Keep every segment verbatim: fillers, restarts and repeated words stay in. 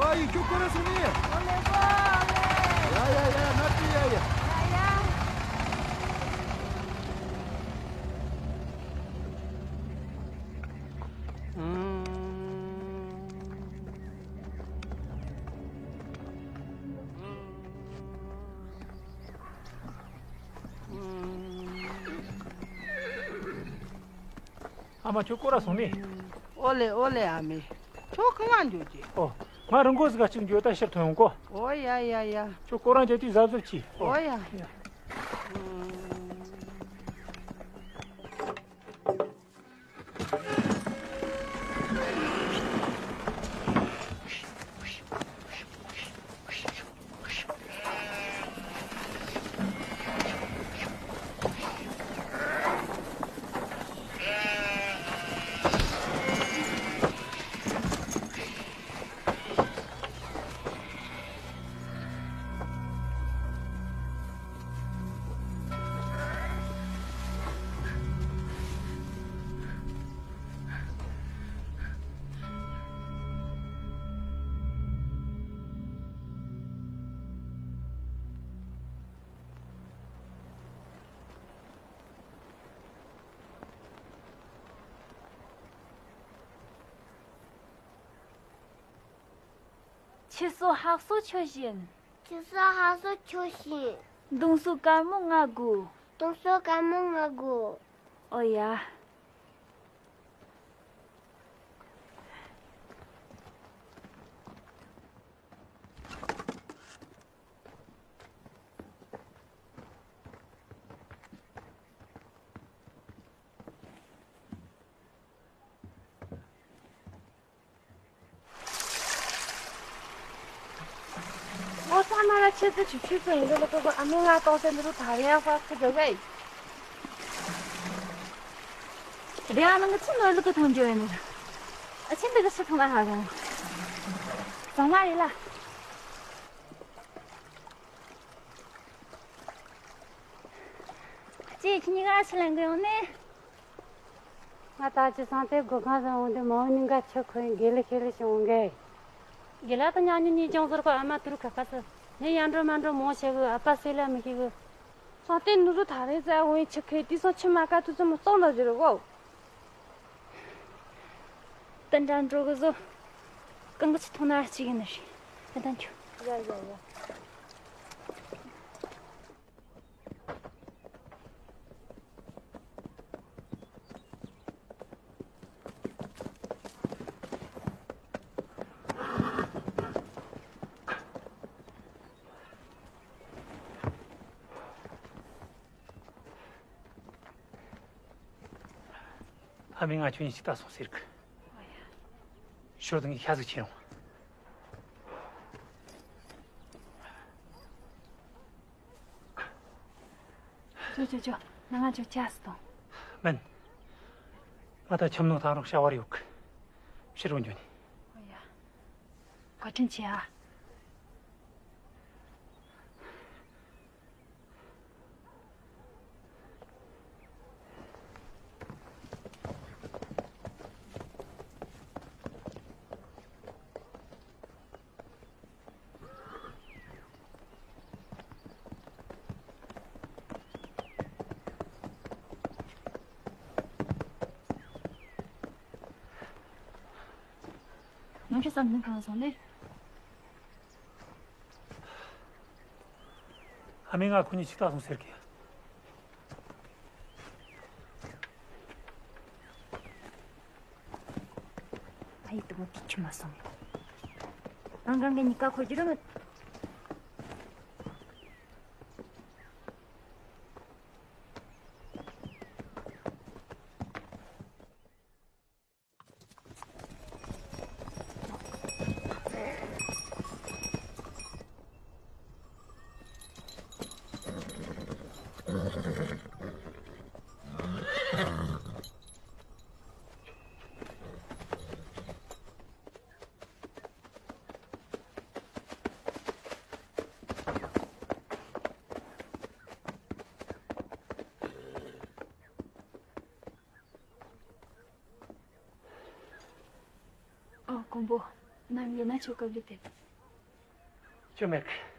ཨ་ཡི་ཁྱོད་ཁོ་ར་སོང་ནི། ཨོ་ལེ་པོ་ཨོ་ལེ། ཡ་ཡ་ཡ་ན་ཏི་ཡ་ཡ། ཡ་ཡ། ཨ་མ་ཁྱོད་སྐོར་ར་སོང་ནི། ཨོ་ལེ་ཨོ་ལེ་ཨ་མེ། ཁྱོད་གང་ལ་འགྱོ་གི། ཨོ། ང་རི་མགོ་ཟིག་ག་ཅིག་འགྱོ་ད་ཕྱིར་ཐོན་ཡོང་གོ། ཨོ་ཡ་ཡ་ཡ། ཁྱོད་སྐོར་ར་འགྱོ་དུས་གཟབ་གཟབ་གྱིས། ཨོ་ཡ། ཡ། ཁྱི་སོ་ཧག་སོ་ཁྱོད་བཞིན། ཁྱི་སོ་ཧག་སོ་ཁྱོད་བཞིན། མདུང་སོ་དཀར་མོ་ང་དགོས། མདུང་སོ་དཀར་མོ་ང་དགོས། ཨོ་ཡ། ངོ་ཚ་མ་ལ་ཆེ་ཚེ་ཆུ་ཆུ་ཚོ་ཡིན་འདི་ལ་ཀོ་ཀོ་ཨ་མི་ང་གཏོང་སེ་འདི་རུ་ཐག་རིང་ཧྥ་ཁུ་འགྲོ་གི། རེ་ཨ་ནང་གི་ཚུ་ནོར་ལུག་གི་ཐོང་འཇོ་ཡིན་ནི། ཨ་ཆེན་འདི་གི་སུ་ཐོང་ལ་ཧ་རུང་། ཙང་མ་རེད་ལ། ཅེ་ཁྱི་གཉིས་ཀ་ཕྱི་ལ་འགྲོ་ཡོང་ནི། ང་ད་ཅི་སང་དེ་སྒོ་ཁང་ཟ་འོང་དེ་མ་འོ་ནི་འགའ་ཆུ་ཁོན་དགེ་ལེ་ཤེ་ལེ་ཤི་འོང་གེ། དགེ་ལགས་དང་ཉག་ཉི་གཉིས་ཀྱང་ཟོར་གོ་ཨ་མ་ཏུ་རུ་ཁ་ཁ་སི། ནི་ཡང་འགྲོ་མ་འགྲོ་མོ་བྱེད་གི་ཨ་ཕ་སེ་ལ་མི་ཤེས་གི། སང་དེ་ནུ་རུ་ཐ་རེ་ཟ་འོང་ཡི་ཆུ་ཁེ་དེ་སང་ཆུ་མ་ཀ་ཐུ་ཚོ་མི་གཙང་ལ་ཟེར་གོ། ཏན་ཏན་འགྲོ་གི་བཟོ། གང་གི་ཆུ་ཐོང་ན་གཅིག་ཡིན་ནི་རེད། ཏན་ཏན་ཁྱོད། ཡ་ཡ་ཡ། ཨ་མས་ང་ཁྱོད་གཉིས་ཅིག་ལྟ་སོང་ཟེར་གི། ཞོར་དུ་ངས་ཤ་ཟིག་ཁྱེར་ཡོང་། ཅོ་ཅོ་ཅོ། ང་ང་ཅོ་ཅག་སི་དང་། མིན། ང་ད་ཁྱིམ་ནང་ཐང་རོགས་བྱ་བར་ཡོད་གི། ཕྱིར་རོ་འགྱོ་ནི། ཨོ་ཡ། བཀའ་དྲིན་ཆེ་ཨ། ང་ཁྱེད་བསམ་ནི་གང་སོང་ནི། ཨ་མས་ང་ཁོ་གཉིས་ཅིག་ལྟ་སོང་ཟེར་གི། ཨ་ཡི་དུ་མོ་དེ་ཁྱི་མ་སོང་། ཨང་གང་གི་གཉིས་ཀ་ཁོ་རྒྱུ་རུ་མ། ཨོ་ཀོང་པོ། ནམ་ཡིན་ན་ཆོག་གི་རེད་དེ། ཆོ་མེད་གི།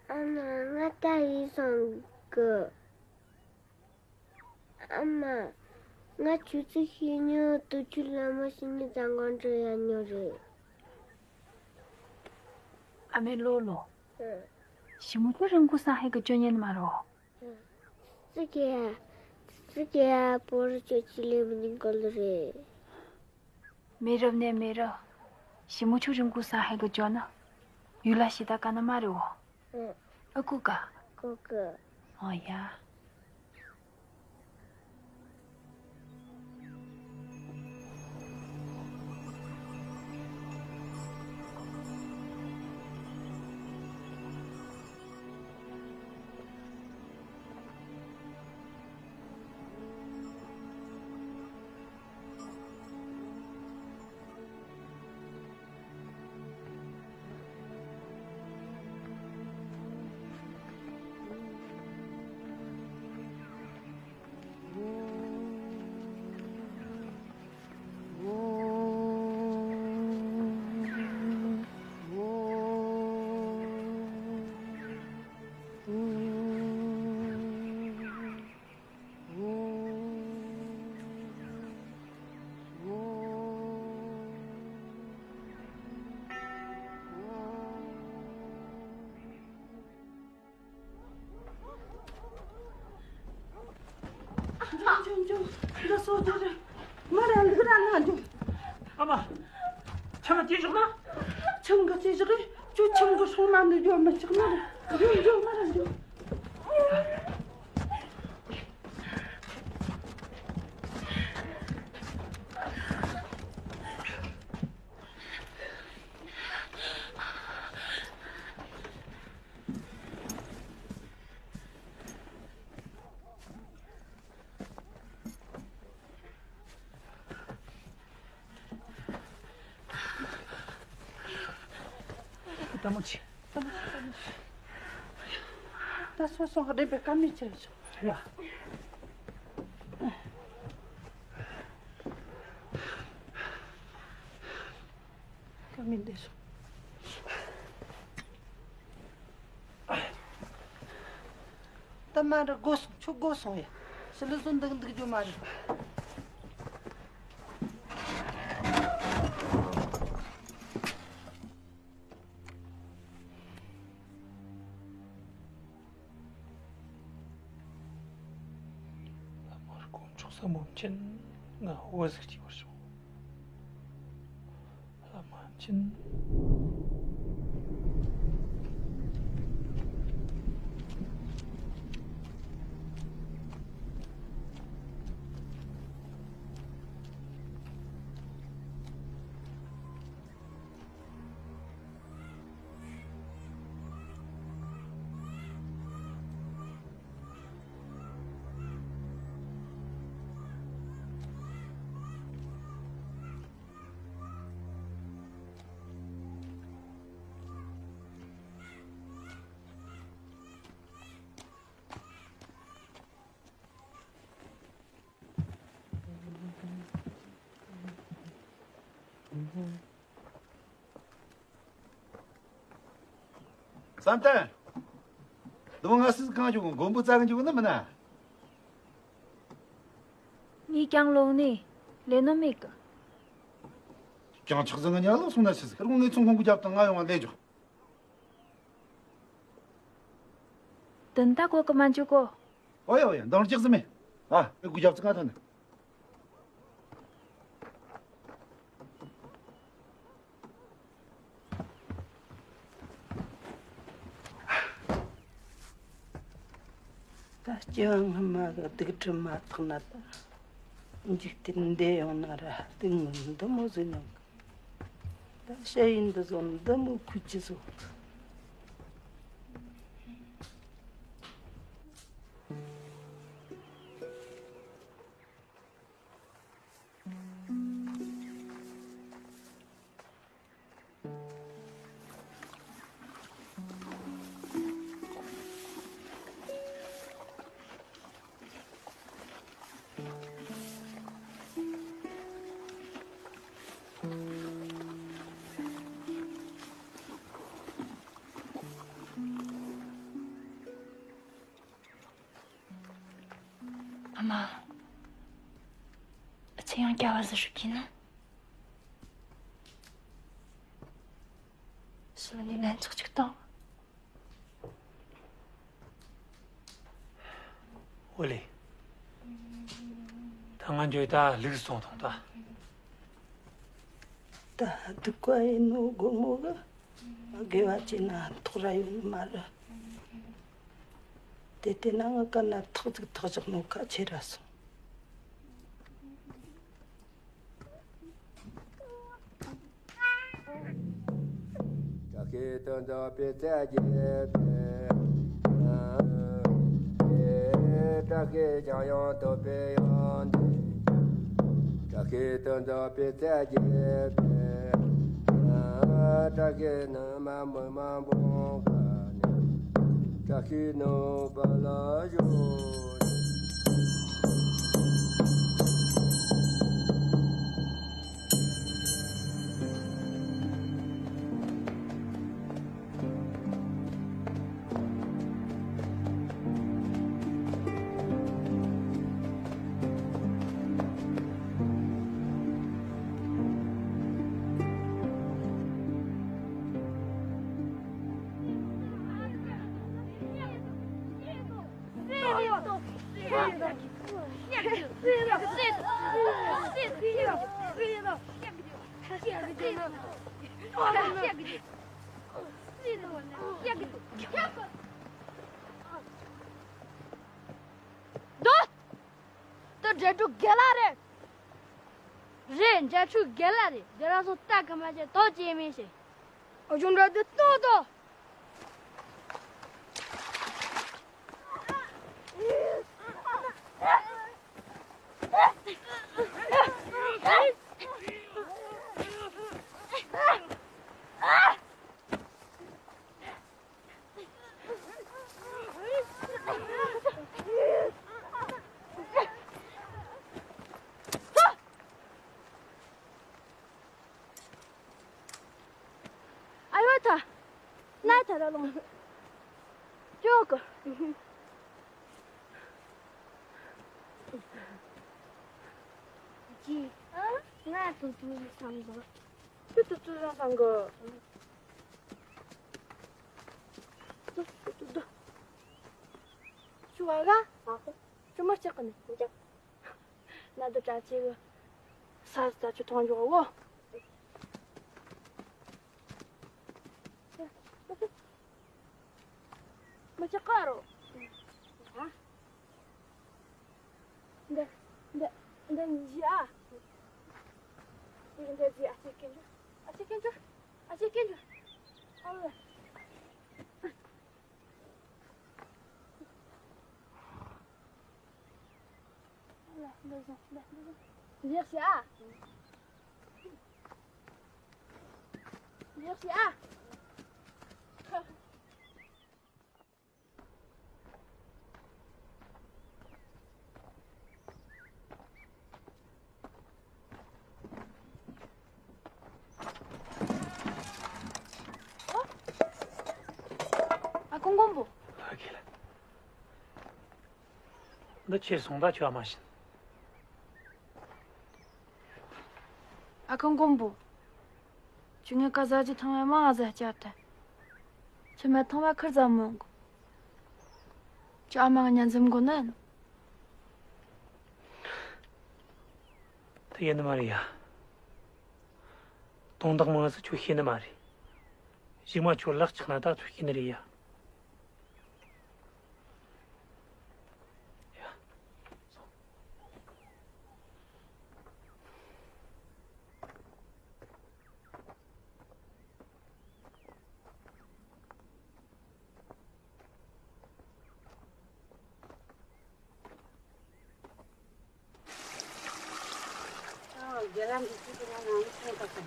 ཨ་མ། ང་ད་ཡིན་སོང་གི། ཨ་མ། ང་ཆུ་ཚོད་ཤེས་ཉོ་དུ་ཆུ་ལ་མ་ཤེས་ཉོ་ཙང་གང་འདྲ་ཡ་ཉོ་རེད། ཨ་མའི་ལོ་ལོ། ཨ། ཞི་མོ་ཁྱོད་རིན་གོང་ས་ཧེ་གི་ཅོ་ཉན་མ་རོ། ཨ། ཙི་གེ་ཡ། ཙི་གེ་ཡ་པོ་ར་ཅོ་ཅི་ལེ་མི་ཉིན་གོ་ལོ་རེད། མེ་རབ་ནས་མེ་རབ། ཞི་མོ་ཆུ་རིན་གོང་ས་ཧེ་གི་ཅོ་ན། ཡུལ་ལ་ཤི་ད་ཀ་ན་མ་རེ་བོ། ཨ་ཀུ་ཀ། ཀུ་ཀུ། ཨོ་ཡ། འཇོ་འཇོ་འཇོ། འདི་སོ་འདི་རེད། མ་ར་ལུག་ར་ན་འཇོ། ཨ་མ། ཆང་སྐྱེས་བཞག་ན། ཆང་གི་སྐྱེས་བཞག་རེད། ཁྱོད་ཆང་གི་སྲུང་མ་འདི་འཇོ་མི་ཆགས་ན་རེད། འཇོ་འཇོ། མ་ར་འཇོ། ལྟད་མོ་ཆེ། ལྟད་མོ་ཆེ། ལྟད་མོ་ཆེ། ད་སོ་སོ་རེད་པས་ཀ་མི་ཆེ་ཆོ། རེད་ཡ། ཀ་མི་འདི་སོ། ད་མ་རེད། དགོས་སོང་། ཁྱོད་དགོས་སོང་ཡ། ཕྱི་ལ་བཟོ་འདུག་འདུག་རྒྱུ་མ་རེད། ལྷ་མོར་དཀོན་མཆོག་གསུམ་མོ་མཁྱེན། ང་བུ་ཟིག་སྐྱེས་པར་བྱུང་། ལྷ་མོ་མཁྱེན། བསམ་གཏན། འདི་མོ་ང་སུས་གང་བྱུང་མགོན་པོ་རྩ་གི་འཇུག་ནི་མིན་ན། ངས་ཀྱང་ལོག་ནས་ལས་ནོ་མེད་གི། ཀྱང་ཆག་ཟིན་ང་ཉལ་ལོག་སོང་ན་ཆི་ཟིག་རུང་ངས་ཚོང་ཁང་གི་རྒྱབ་དང་ང་ཡོང་བ་ལས་འཇོག་དོན་དག་གོ་གི་མ་འཇུག་གོ། ཨོ་ཡ་ཨོ་ཡ། འདང་རྒྱག་ཟིན་མེད། ཨ་མི་དགུ་རྒྱབ་ཙི་ང་ཐོན་ནས། ད་སྐྱེ་བ་སྔ་མ་གི་སྡིག་སྒྲིབ་མ་དག་ན་ད། འཇིག་རྟེན་འདས་ཡོང་ན་ར་སྡུག་བསྔལ་འདི་མོ་ཟིན་ཡོང་གི། ད་ཞ་ཡི་འདི་ཚོ་འདི་མོ་ཁུལ་གྱི་བཟོ། ཨ་མ། ཨ་ཅེ་ཡང་སྐྱ་བ་ཟིག་ཧྲུག་གི་ན། ཕྱི་ལ་ནས་ལན་ཆག་ཅིག་བཏང་། ཨོ་ལེ། ད་ང་འགྱོ་ད་ལུག་སོང་ཐོང་ད། ད་སྡུག་པ་ཡིན་ནོ་དགོང་མོ་གི། དགེ་བ་བྱས་ན་ཐོག་ར་ཡོད་ནི་མ་རེད། དེ་བལྟས་ན་ང་ག་ན་ཐག་ཅིག་ཐག་བཞག་ནོ་ཁ་ཆེ་ར་སོང་། བཀྲ་ཤིས་དོན་རྫོགས་པའི་ཚལ་གྱི་དཔལ། བཀྲ་ཤིས་ཞིང་ཡང་ཐོབ་པའི་ཡང་དེ། བཀྲ་ཤིས་དོན་རྫོགས་པའི་ཚལ་གྱི་དཔལ། བཀྲ་ཤིས་ནུ་མ་མུ་མ་འབུང་ག་ནས། བཀྲ་ཤིས་ནུ་བ་ལ་ཞོག། ད་འབྲས་ཕྲུག་རྒན་ལགས་རེད། རེད། འབྲས་ཕྲུག་རྒན་ལགས་རེད། རྒན་ལགས་སོ་ལྟ་གི་མ་བྱེད་དོ་ཅེས་མིན་ཞེས། ཨ་ཅོ་འདྲ་དེ་ལྟོས་དོ། ཨ་ཡོ་ཐ། ན་ཐ་ར་ལོང་། ཅོག་གི། ཅི། ང་ཏུ་ཏུ་བསམ་གི། ཏུ་ཏུ་ཏུ་བསམ་གི། ཏུ་ཏུ་ཏུ་ཏུ། ཅུ་བ་ག་ཅུ་མ་ཅག་གི་ནི། ན་དུ་གྲྭ་ཆེ་གི། ས་ས་ཆུ་ཐོང་འཇོག་བོ། མ་ཅག་ག་རོ། ཨ། འདི་འདི་འདི་འཇི་ཨ། འདི་འདི་འཇི་ཨ་ཅེ་སྐྱེ་འཇུ། ཨ་ཅེ་སྐྱེ་འཇུ། ཨ་ཅེ་སྐྱེ་འཇུ། ཨ་ལ། ཨ་ལ་འདི་བཟུང་འདི་འདི་བཟུང་། འཇི་ཤི་ཨ། འཇི་ཤི་ཨ། ཨ་ཁུ་མགོན་པོ། ཨ་ཁེ་ལ། འདི་ཁྱེར་སོང་ད་ཁྱོད་ཨ་མ་བྱིན། ཨ་ཁུ་མགོན་པོ། ཁྱོད་ངའི་ཀ་ཟ་རྒྱུ་ཐང་བའི་མང་ང་ཟ་བཅར་ཏེ། ཁྱོད་མ་ཐང་བ་ཁུར་ཙམ་མོ་འགོ། ཁྱོད་ཨ་མ་ང་ཉན་འཛེམ་གོ་ནན། དེ་ཡིན་ནི་མ་རེད་ཡ། དོན་དག་མང་ཟིག་ཁྱོད་ཤེས་ནི་མ་རེད། གཞུག་མ་ཁྱོད་ལག་ཆགས་ན་ད་ཁྱོད་ཤེས་ནི་རེད་ཡ། རྒྱལ་ལམ་གྱི་ཆེད་དུ་ང་ནང་མི་ཚོ་དང་།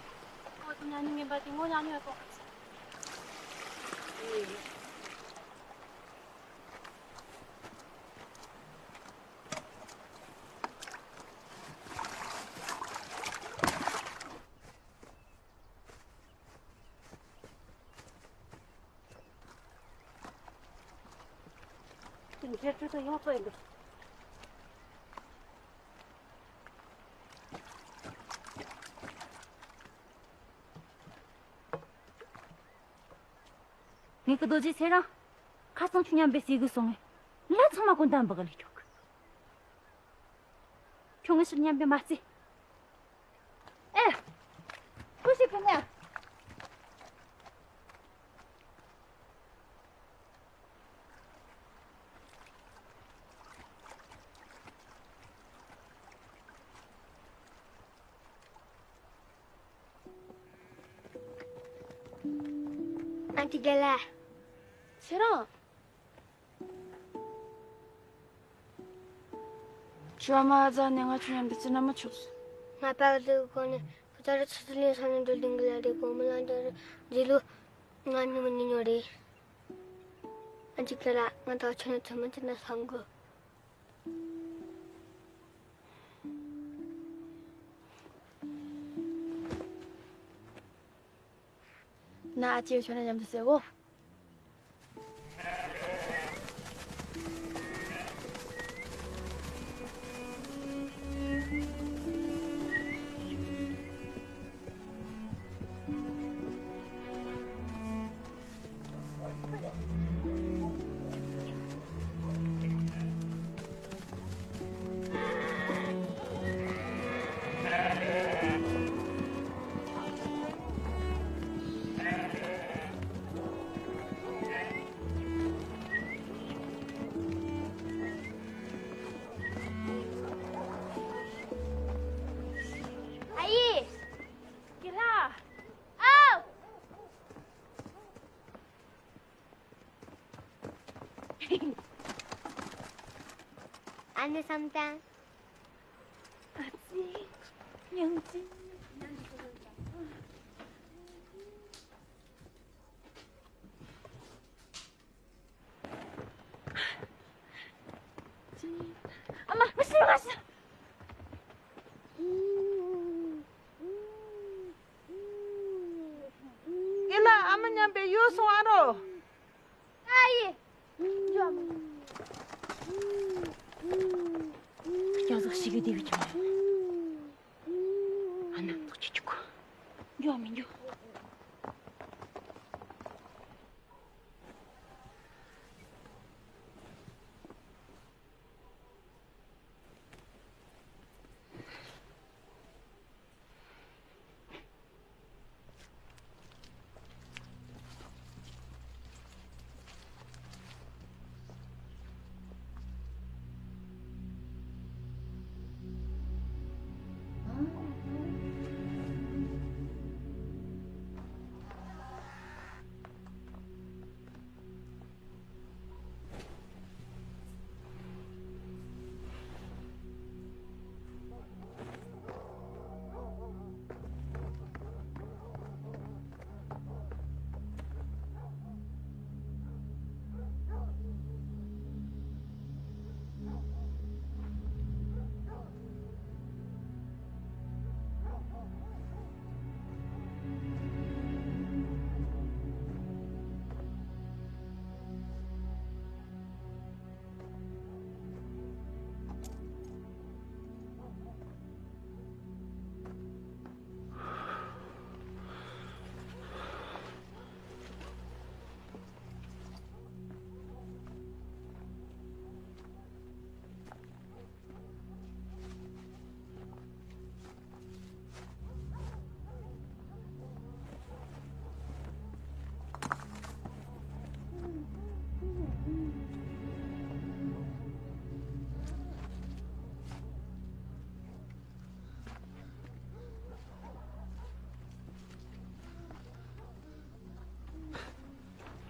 ཁོ་ཚོ་ཉ་ཉུང་ངན་པ་དེ་ངོ་ཉ་ཉུང་ཡོད་གོ། དེ་འདྲའི་ཁྲོད་དུ་ཡོང་སོང་ཡིན་པས། ངེད་ཀྱི་རྡོ་རྗེ་ཚེ་རིང་། ཁ་སང་ཁྱོད་མཉམ་པའི་སྲས་གི་སོང་ངས། ལ་ཚང་མ་ཀུན་ད་འབག་ལས་ཁྱོད་ཀྱི། ཁྱོད་ངའི་ཕྱིར་མཉམ་པའི་མ་རྩེ། ཨེ། ཀུ་ཤི་ཀུ་ཉ། ཨན་ཏི་རྒན་ལགས། ཚེ་རིང་། ཁྱོད་ཨ་མ་ཨ་ཛ་ནས་ང་ཁྱོད་མཉམ་དུ་བརྩི་ན་མི་ཆོག་ཟེར། ང་པ་གི་གོ་ནས་ཁོ་ཚ་རུ་ཚུ་ཚུ་ལེན་ས་ནས་འགྲོ་ལྡིང་གི་ལ་རེ་གོ་མི་ལ་འདྲ་རུ་འདི་ལོ་ང་མྱི་མི་ཉན་ཉོ་རེད། ཨན་ཅི་ཁ་ལ་ང་ད་ཁྱོད་ནས་ཐུ་མི་ཐུ་ན་སང་གི། ན་ཨ་ཅེ་ཁྱོད་ནས་མཉམ་དུ་ཟེར་གོ། ཨ་ཡེ། གི་ལ། ཨའོ། ཨ་ནེ་བསམ་གཏན། ཨ་ཙི། ཉང་ཙི། ཨ་མ། ང་ཤི། ང་ཤི། ཡིན་ལ་ཨ་མ་མཉམ་པའི་ཡུལ་སོང་ཨ་རོ། ཨ་ཡེ། འཇོག་མི། སྐྱ་ཟོག་ཞིག་གི་དེ་བའི་ཁྱོད། ཨ་ན་ཚོགས་ཀྱི་ཆུ་ཁོ། འཇོག་མི་འཇོག་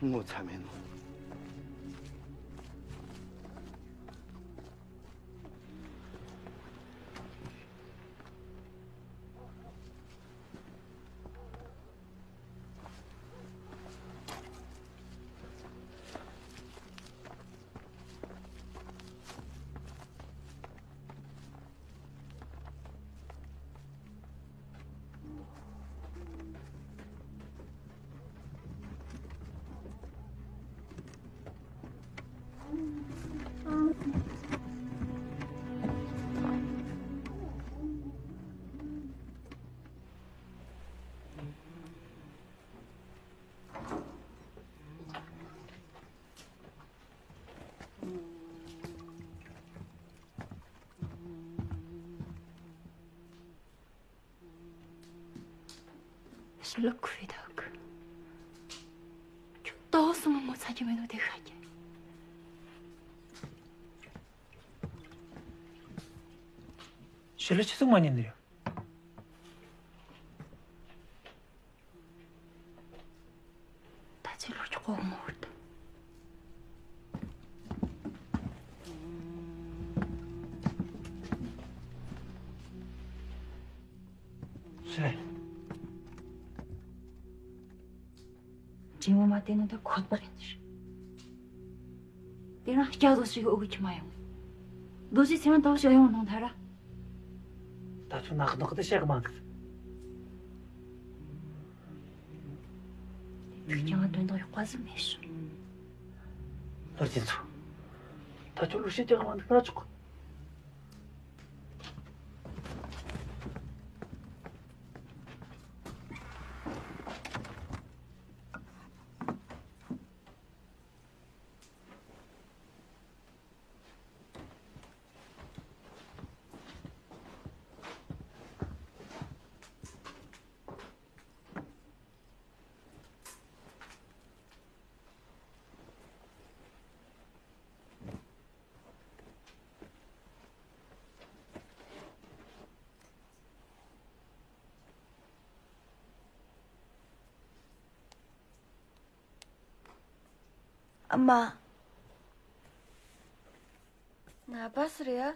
ངོ་ཚ་མེད་ནོ། ལ་ཁུ་བའི་ཐག་གི། ཁྱོད་ཏོག་སོང་ངོ་ཚ་རྒྱུ་མེད་ནོ་དེ་ཤ་རྒྱུ། ཞི་ལི་ཆི་ཟིག་མ་ཉན་ནི་རེད། ད་ཚེ་ལོ་ཆོག་གོ་མོ་བར་དུ། ཤེས། དྲིན་མོ་མ་བསྟེན་ནོ་ད་ཁོ་ཐག་ཡིན་ཟེར། དེ་རིང་སྐྱ་རྡོ་ཞིག་འུ་གི་ཁྱི་མ་ཡོང་། རྡོ་རྗེ་ཚེ་རིང་དག་ཞིག་ཡོང་གནང་ཐལ་ར། ད་ཚོ་ནག་ནག་དེ་བཤད་གི་མ་འདུག་ཐུགས་ཀྱང་དོན་དག་ཡག་པ་ཟིག་མེད་ཤག་ལོ་རྒྱུན་ཚོ། ད་ཚོ་ལུགས་བཤད་རྒྱག་གི་མ་འདུག་ན་ཆོག་ཨ་མ། ང་པ་སི་རེད་ཡ།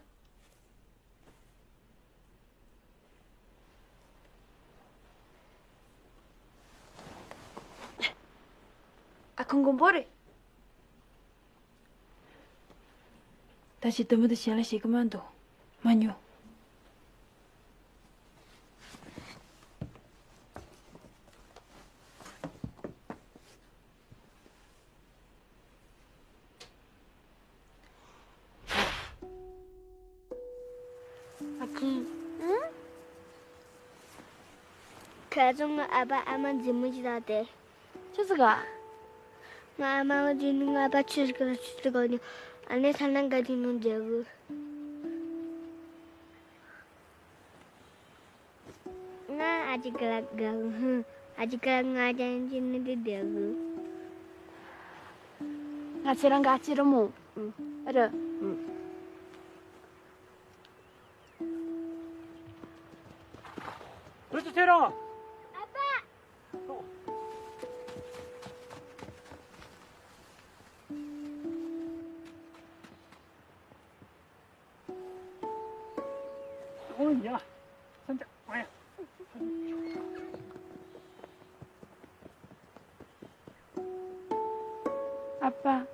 ཨ་ཁུ་མགོན་པོ་རེད། ད་ཅི་དུ་མི་དུ་གཞན་ལ་ཞིག་གི་མ་འདུག་མ་ཉོ། ཨ་ཁུ། ཨང་། ཁ་སང་ང་ཨ་ཕ་ཨ་མ་འཛིང་མོ་ཅིག་བཏང་སྟེ། ཆི་ཟིག་ག་ང་ཨ་མ་ལ་འཛིང་ནི་ང་ཨ་ཕ་ཆི་ཟིག་ག་ཆི་ཟིག་ག་ནི་ཨ་ནེ་ཐ་ན་ག་དེ་ནང་འཛིང་གི། ང་ཨ་ཅེ་ག་ལ་ག་ཧུ། ཨ་ཅེ་ག་ང་ཅན་ཅི་ནི་དེ་དེ་གི། ང་ཚེ་རང་ག་ཅི་རུ་མོ། ཨ་ར། རུ་ཅི་ཚེ་རང་། ཨ་ཕ། ཨོ་ཡ། སེམས་ཅན། ཨ་ཡ། ཨ་ཕ།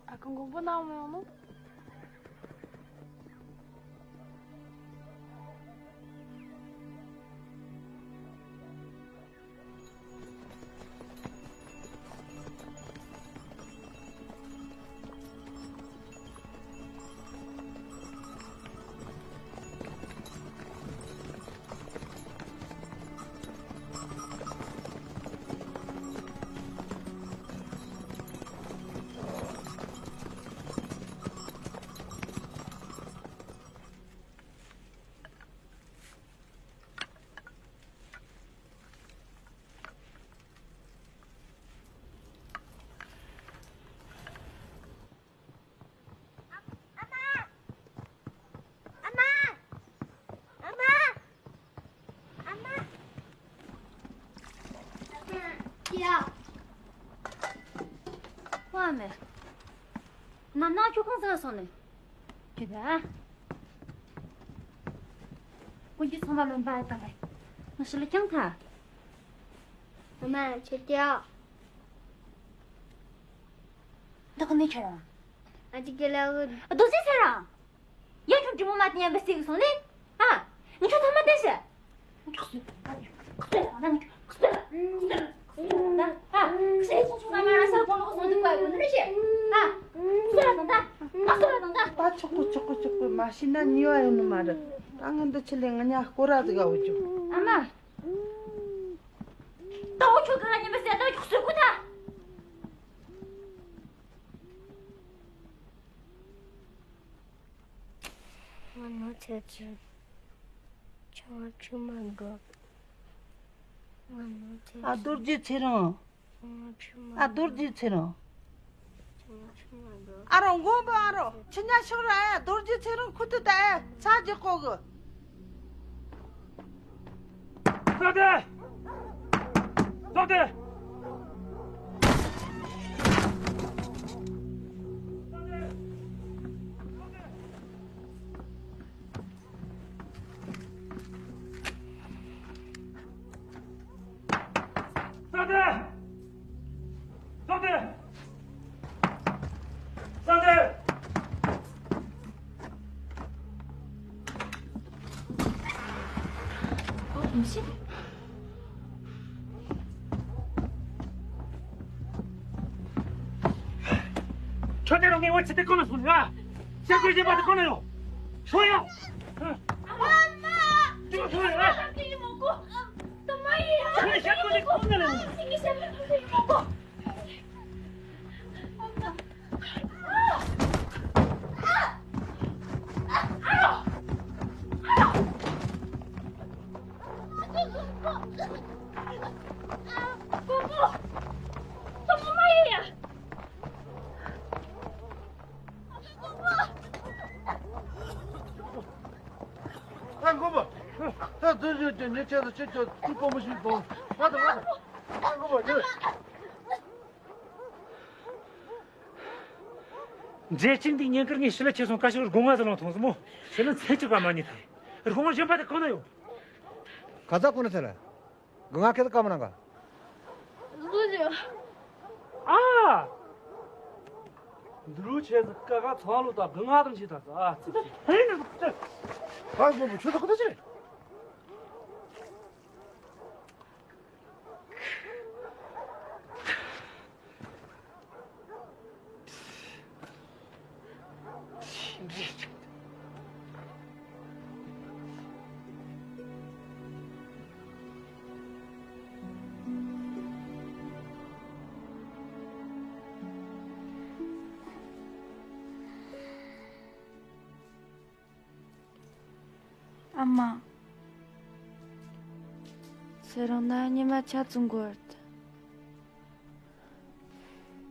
ཨ་ཁུ་མགོན་པོ་ནང་མི་ཡོང་ནོ། ཨ་མ། ཨ་མ། ཨ་མ། ཨ་མ། ཡ། ཨ་མ། ནམ་ནག་ཁྱོད་གང་ཟག་སོང་ནས། ཁྱོད་ད། ཀུན་གྱིས་ཚང་མ་ལོན་པ་ཡ་དང་ལས། ང་ཞི་ལ་ཀྱང་ཐ། ཨ་མ་ཁྱོད་ཀྱ། འདི་ག་ནས་ཁྱེར་རང་། ཨ་ཅི་གེ་ལ་གི། རྡོ་རྗེ་ཚེ་རིང་། ཡང་ཁྱོད་འདྲི་མོ་མ་དེ་ཡང་བེ་སེ་གི་སོང་ལེ། ཨ། ངས་ཁྱོད་ཐ་མ་དེ་ཤི། ཁྱོད་ཁྱོད་ཁྱོད་ཁྱོད་ཁྱོད་ཁྱོད་ད། ཨ། ཁྱོད་ཁྱོད་ཁྱོད་ང་རང་ས་གོང་ལོག་སོང་དུས་བཀའ་ཡོད་ནི་རེད་ཤི། ཨ། ཁྱོད་ད་ད། ང་ཁྱོད་ད་ད། ད་ཆོག་གི་ཆོག་གི་ཆོག་གི། མ་ཤི་ན་ཉེས་པ་ཡོད་ནི་མ་རེད། ད་ང་འདི་ཆི་ལས་ང་ཉ་སྐོར་ར་ཟིག་ག་འོ་ཅོ། ཨ་མ། ད་འོ་ཁྱོད་ག་ལ་ཉན་པ་ཟེར་ད་ཁྱོད་ཟེར་གོ་ད། ང་ནོར་ཆེ་ཆེ། ཆུང་ཆུང་མ་འགྲོ། ང་ནོར་ཆེ་ཨ། རྡོ་རྗེ་ཚེ་རིང་། ཆུང་ཆུང་མ་ཨ། རྡོ་རྗེ་ཚེ་རིང་། ཆུང་ཆུང་མ་འགྲོ། ཨ་རོ། མགོན་པོ་ཨ་རོ། ཁྱི་ཉ་ཤོག་ར་ཨ། རྡོ་རྗེ་ཚེ་རིང་ཁུ་ཏུ་ད་ཨ། ཚ་རྒྱག་གོ་གི། སྟོབས་ལྡན། སྟོབས་ལྡན། སྟོབས་ལྡན། སྟོབས་ལྡན། སྟོབས་ལྡན། ཨོ། མི་ཤེས། ཁྱོད་དེ་རུ་ངའི་འོ་ཚེ་དེ་གོ་ན་སོང་ང་། ཤ་ཁོས་བྱེད་པ་དེ་གོ་ན་ཡོང་། ཤོག་ཡོང་། ཨ་མ། ཅི་ལ་ཤོག་ཡོང་། ཨ་མ། ཡིན་མོ་གོ། ད་མ་ཡིན། ཁྱོད་ཤ་ཁོས་དེ་གོ་ན་ཡོང་། ཨ་མ། ཡིན་མོ་གོ། ཨ། མགོན་པོ། ད་འཛིན་བཞིན་གྱི་ཉེས་ཆད་དུ་ཁྱེད་ཀྱི་ཐུགས་ཕོག་མི་ཞིག་དང་། ང་དང་ང་དང་། ཨ། མགོན་པོ་ཉེས། མཛེས་ཅིང་འདི་ཉེན་ཁར་ངས་ཞི་ལ་ཆེ་སོང་། ཀ་ཤོར་སྒོ་ང་ཟ་ལོང་ཐོང་སི་མོ། ཞི་ལ་མཚན་གཅིག་པ་མ་ཉེས་ཐལ། སྒོ་ང་གཞན་པ་དེ་གང་ན་ཡོད། ག་ཚ་གོ་ན་ཚེ་ལ། སྒོ་ང་ཁེ་ཚ་ཀ་མ་ན་ག། བཟོ་རྒྱུ། ཨ། འདི་རུ་ཆེ་ཚ་ཀ་ཀ་ཚང་ལོ་ད་སྒོ་ང་དང་ཆེ་ད་ཚ། ཨ་ཙི་ཙི། ཧེ་ན་ཙི། ཧ་གོ་མོ་ཆུ་ཚ་ཁོ་ད་ཆེ། ཨ་མ། ཚེ་རིང་ན་ཉི་མ་ཆ་ཙམ་འགོར་ཏེ།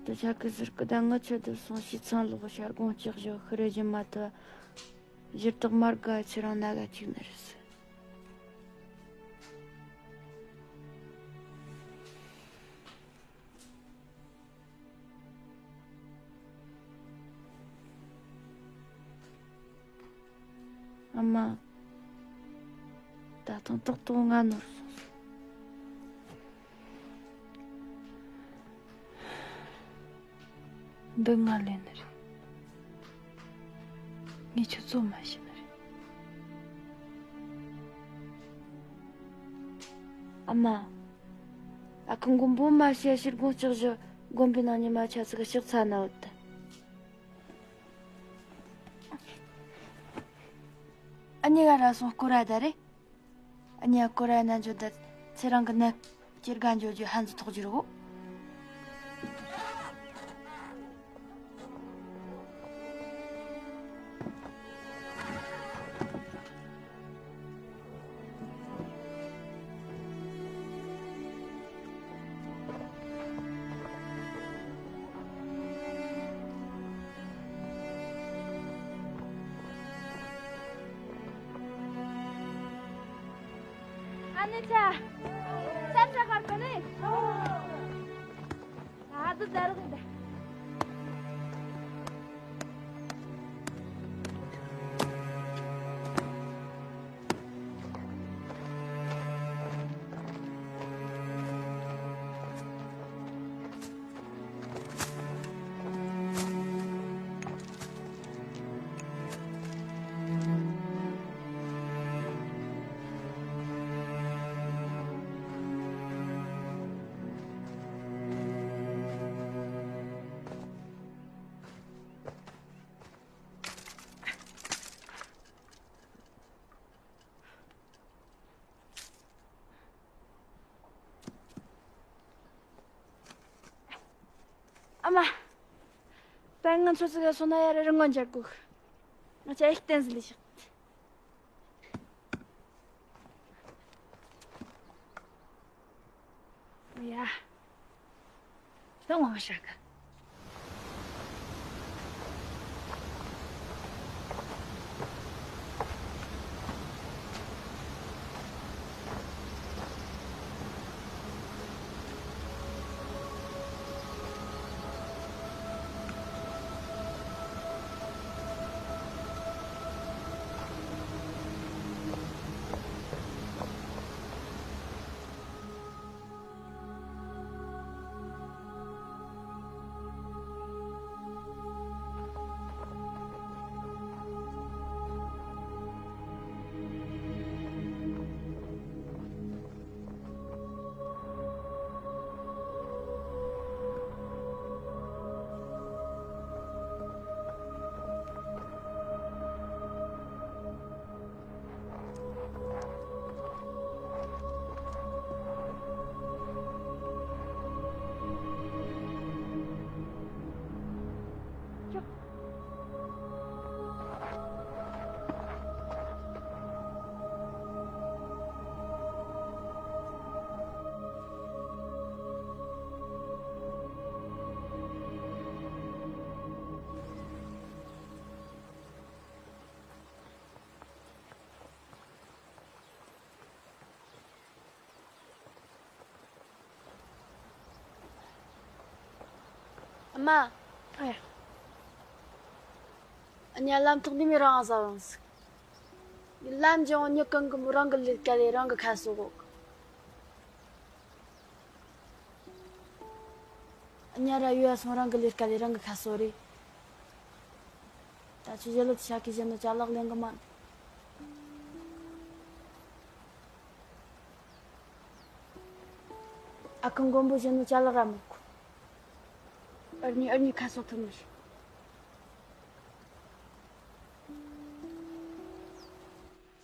དུ་ཆ་གི་ཟུར་གི་ད་ངི་ཆུ་དུ་སོང་ཞིག་ཚང་ལོག་ཤར་དགོང་ལྕགས་བཞོ་ཤི་རེ་བཞིན་མ་ཐུ། ཞུ་དག་མར་ག་ཚེ་རིང་ན་ག་ཅིག་ནི་རེད་ཟེར། ཨ་མ། ད་དུང་ཏོག་ཏོག་ང་ནོར་སོང་། འདི་ང་ལེན་ནི་རེད། ངས་ཁྱོད་གཙོ་མ་བྱས་ནི་རེད། ཨ་མ། ཨ་ཁུ་མགོན་པོ་མ་བྱས་ཕྱིར་དགོང་ལྕགས་བཞོ་དགོན་པའི་ནང་ཉི་མ་ཆ་ཚིག་ཕྱག་ཚ་ན་འོད་དུ། ཨ་ནི་ག་ར་སོང་སྐོར་ར་ད་རེད། ཨ་ནི་ཨ་སྐོར་ར་ན་འཇོ་ད་ཚེ་རིང་གི་ནད་སྐྱེར་ག་འཇོ་རྒྱུ་ཧན་ཟི་ཐོག་རྒྱུ་རོ། ཨ་ནེ་ཆ། ས་ཆ་གར་གོ་ནི། ཨ་དུ་ཟ་རོགས་ཡིན་ད། ཨ་མ། ད་ང་ཚོ་ཚིག་ག་སོང་ན་ཡ་རེ་རི་ངོ་འཇར་གུག་ང་ཅག་ཨེ་བསྟན་ཟི་ལི་ཞིག་ཡ། ད་ངོ་མ་ཤ་ག་ཨ་མ། ཨ་ཡ། ཨ་ཉ་ལམ་ཐོག་འདི་མི་རང་ཟ་བང་ཟིག་ལམ་ཇོང་ཉི་གང་གི་མོ་རང་གི་ལས་ཀ་ལས་རང་གི་ཁ་སོ་གོ། ཉ་ར་ཡོད་སོང་རང་གི་ལས་ཀ་ལས་རང་གི་ཁ་སོ་རེད། ད་ཆུ་ཞལ་ལོ་ཆ་ཁི་ཞལ་ནོ་ཅ་ལག་ལེན་གི་མ། ཨ་ཁུ་མགོན་པོ་ཞལ་ནོ་ཅ་ལག་ར་མི་ཁུ། ཨར་ནི་ཨར་ནི་ཁ་སོ་ཐུ་མི་ཤི།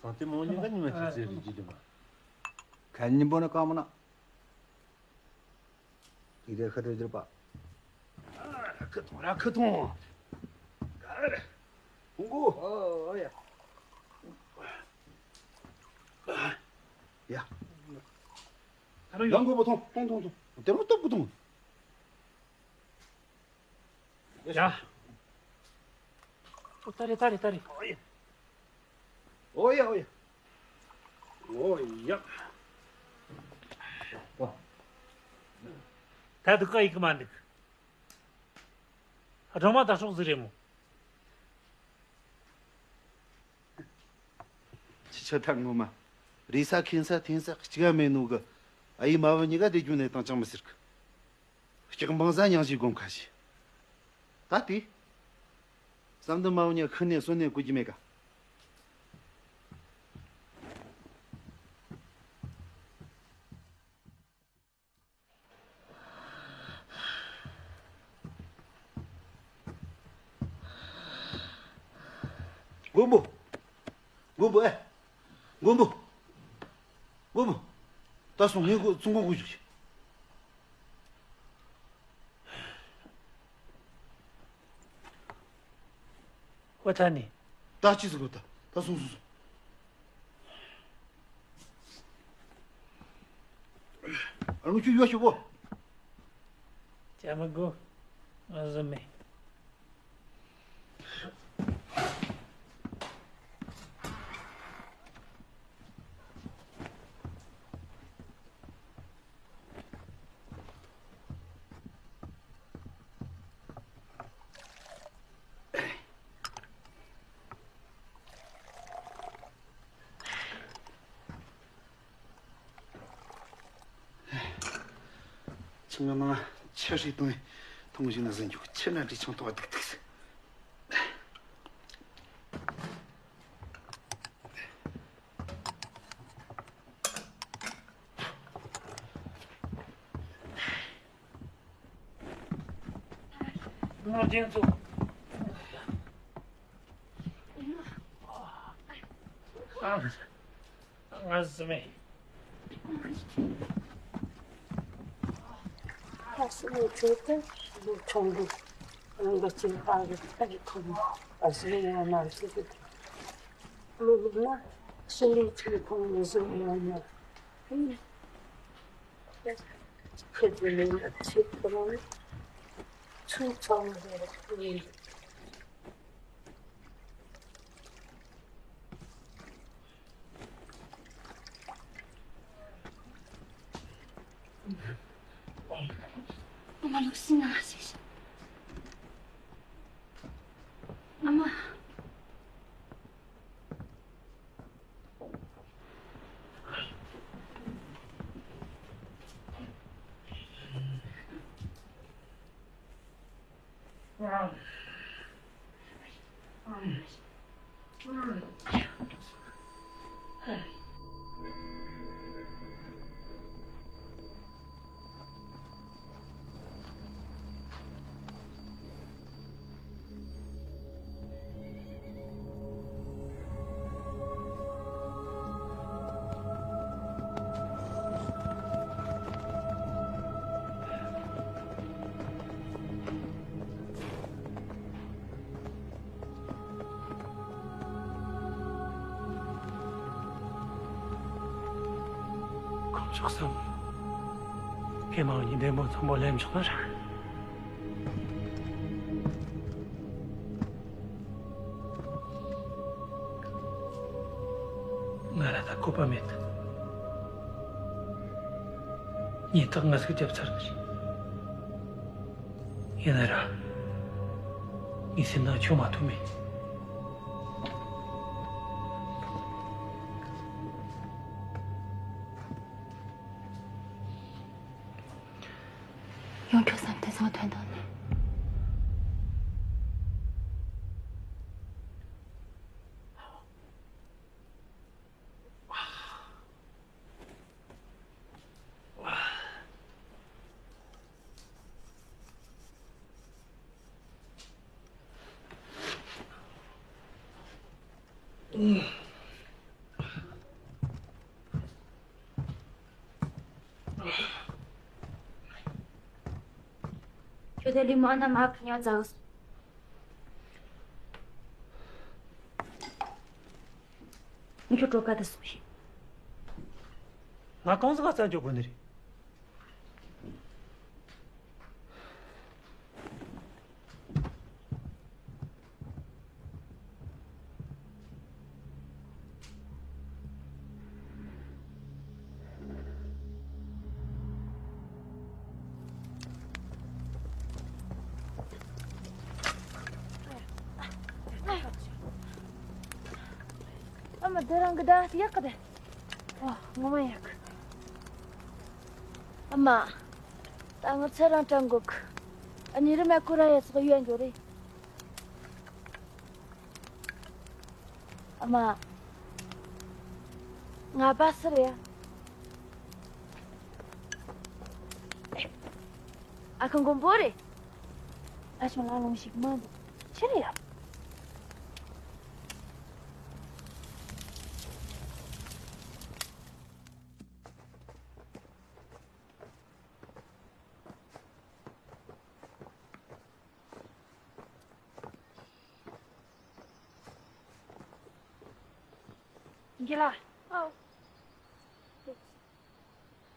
སང་ཏེ་མོ་ཉི་ག་ཉི་མ་ཅི་ཟེར་རི་ཇི་དི་མ། ཁ་ཉིན་པོ་ན་ཀ་མོ་ན། དེ་དེ་ཁ་དེ་དེར་པ། ཁ་ཐོང་ར་ཁ་ཐོང་། ཧུང་གུ། ཨོ་ཡ། ཡ། ཡང་གོ་བོ་ཐོང་ཐོང་ཐོང་ཐོང་། དེ་མོ་སྟོབས་གོ་ཐོང་། ཡ། ཨོ་ཏ་རེ་ཏ་རེ་ཏ་རེ། ཨོ་ཡ་ཨོ་ཡ། ཨོ་ཡ། ད་དུ་ཀ་ཡིག་མ་འདུག་སྦྲང་མ་ད་སྲོག་ཟིག་རེད་མོ། ཁྱི་ཆ་ཐག་ངོ་མ། རེ་ས་ཁེན་ས་འཐེན་ས་གཅིག་ག་མེད་ནོ་གི། ཨ་ཡི་མ་བུ་གཉིས་ཀ་དེ་རྒྱུ་ནས་དང་ཅང་མི་ཟེར་གི། སྐྱག་འབངས་ས་མྱང་ཞིག་སྒོམ་ཁ་ཞིག་ད་དེ། བསམ་དུ་མ་བུ་གཉིས་ཁུ་ནས་སོན་ནས་བཀོད་ཀྱི་མེད་ཀ། མགོན་པོ། མགོན་པོ་ཨེ། མགོན་པོ། མགོན་པོ། ད་སོང་ངས་ཁོ་ཚོང་ཁང་ཁུག་བཞུགས་ཤིག་ཝ་ཐ་ནི། ད་ཅི་ཟེར་གོ་ད། ད་སོང་སོང་སོང་། ཨ་ལོ་ཁྱོད་ཡོད་ཤོག་གོ། ཅ་མ་གོ། ང་ཟི་མེད། ཆང་ང་མ་ཆ་ཧྲི་དང་ཐུང་བཞིན་ན་ཟིན་རྒྱུ་ཆི་ན་འདྲི་ཆང་ཐོག་ཏིག་ཏིག་ནོར་ཅན་ཚོ། ང་ཟི་མེད། ཨ་སི་ནི་ཆོས་དེ་ལོ་ཆུང་དུ་རང་གི་སྐྱེས་པ་གི་ཐད་ཁོ་ཨ་སི་ནི་ཡང་མ་ཤེས་ཏེ་ལོ་ལོ་ན་ཤི་ལི་ཆོས་ཁོང་ནི་བཟོ་ཡང་ན་ཁྱེད་ཀྱི་ལས་ལ་ཆེད་དུ་ཚུལ་ཚང་བའི་ཨ་མ་ལུག་སྲིན་ན་ཟེར། ཨ་མ། དཀོན་མཆོག་གསུམ། ཁྱེད་མ་གཉིས་བདེ་མོ་འཚམ་པོ་སླེབས་བྱུང་ན་ར། ང་ར་ད་བཀོད་པ་མེད། ཉེན་རྟོག་ང་ཟིག་རྒྱབ་ཚར་གི་རེད། ཡིན་ན་ར། ངའི་སེམས་ནང་ཁྱོད་མ་ཐུག་མེད། ཡང་ཁྱོད་བསམ་དེ་བཟང་དོན་དག་ནི། ཁྱོད་དེ་ལི་མོ་ཨ་ན་མ་ཁ་ཉག་ཙག་སོང་། ཁྱོད་གྲོད་ཁ་དེ་སོང་ཞིག་ང་གང་ཟིག་ག་རྩ་འཇོག་དགོས་ནི་རེད། ཨ་མ་དེ་རང་གི་ད་ཡག་གི་དེ། ཨོ་ངོ་མ་ཡག་གི། ཨ་མ། ད་ང་ཚེ་རང་དྲན་གོ་གི། ཨ་ནི་རི་མ་ཁོ་ར་ཡ་ཚོགས་ཡོད་འགྱོ་རེད། ཨ་མ། ང་པ་སི་རེད་ཡ། ཨ་ཁུ་མགོན་པོ་རེད། ཨ་ཞང་ལ་ལོང་ཞིག་མ་འདུག་ཕྱིར་ཡ། རྒན་ལགས། ཨོ།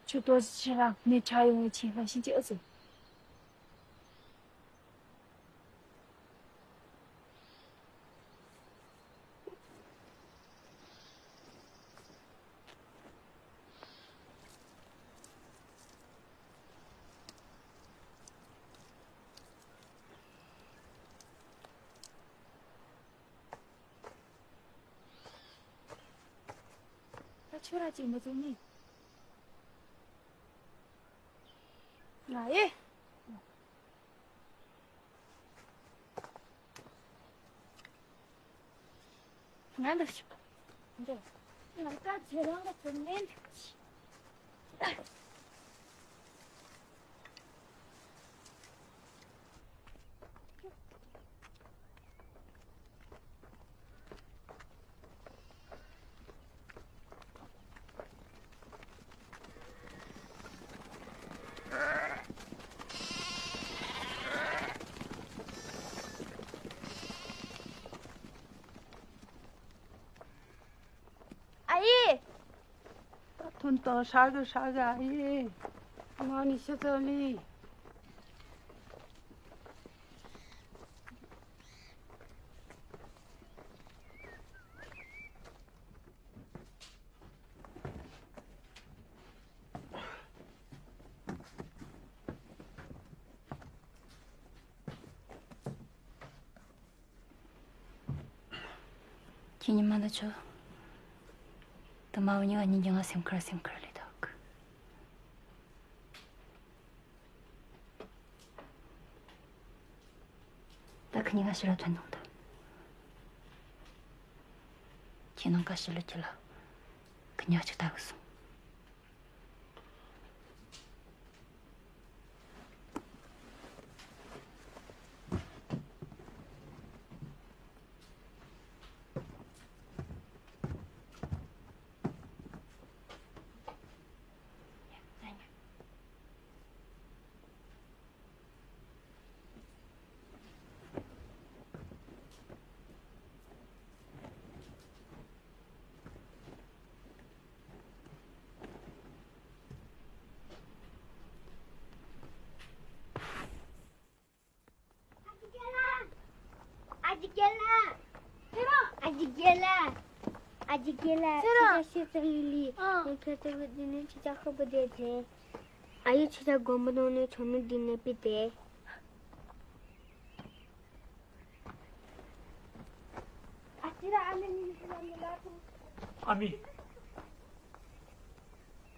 ཁྱོད་ཏོག་ཙམ་ཕྱིན་རང་ནས་ཁྲ་ཡོང་བའི་ཆེད་ལ་ཤིན་ཅི་ཨ་ཟེར། ད་ཁྱོད་ར་ཅིག་མི་བཙུགས་ནི། ང་ཨེ། ང་འདུག་ཤོག་འདི། ང་ད་ཁྱེད་རང་གི་དོན་མེད་འདུག་ཀུན་དང་ཧྲ་གི་ཧྲ་གི་ཨ་ཡེ། མ་ནི་ཤི་ཚོ་ལི། ཁྱེད་ཉི་མ་ལ་ཆོག་ད་མ་བུ་ཉི་ག་ཉིན་གྱི་ང་སེམས་ཁར་སེམས་ཁར་ལས་ཐོག་ད་ཁ་ཉིན་ང་ཕྱི་ར་ཐོན་དང་ད། ཁྱེད་ནང་ཀ་ཕྱི་ལོ་ཁྱེད་ལ་ཁ་ཉག་ཅིག་ལྟ་གི་སོང་། ཨ་ཅེ་རྒན་ལགས། ཨ་ཅེ་རྒན་ལགས། ཨ་ཅེ་རྒན་ལགས། ཁྱེད་ཀྱི་ཤེས་ཚ་ཡིན་ལི། ཨ། ངས་ཁྱེད་ཚོ་གི་འདི་ནས་ཁྱེད་ཅག་ཁ་པོ་བསྡད་དེ། ཨ་ཡེ་ཁྱེད་ཅག་དགོན་པ་ནང་ནས་ཆོ་མེད་འདི་ནས་ཕུད་དེ། ཨ་མི།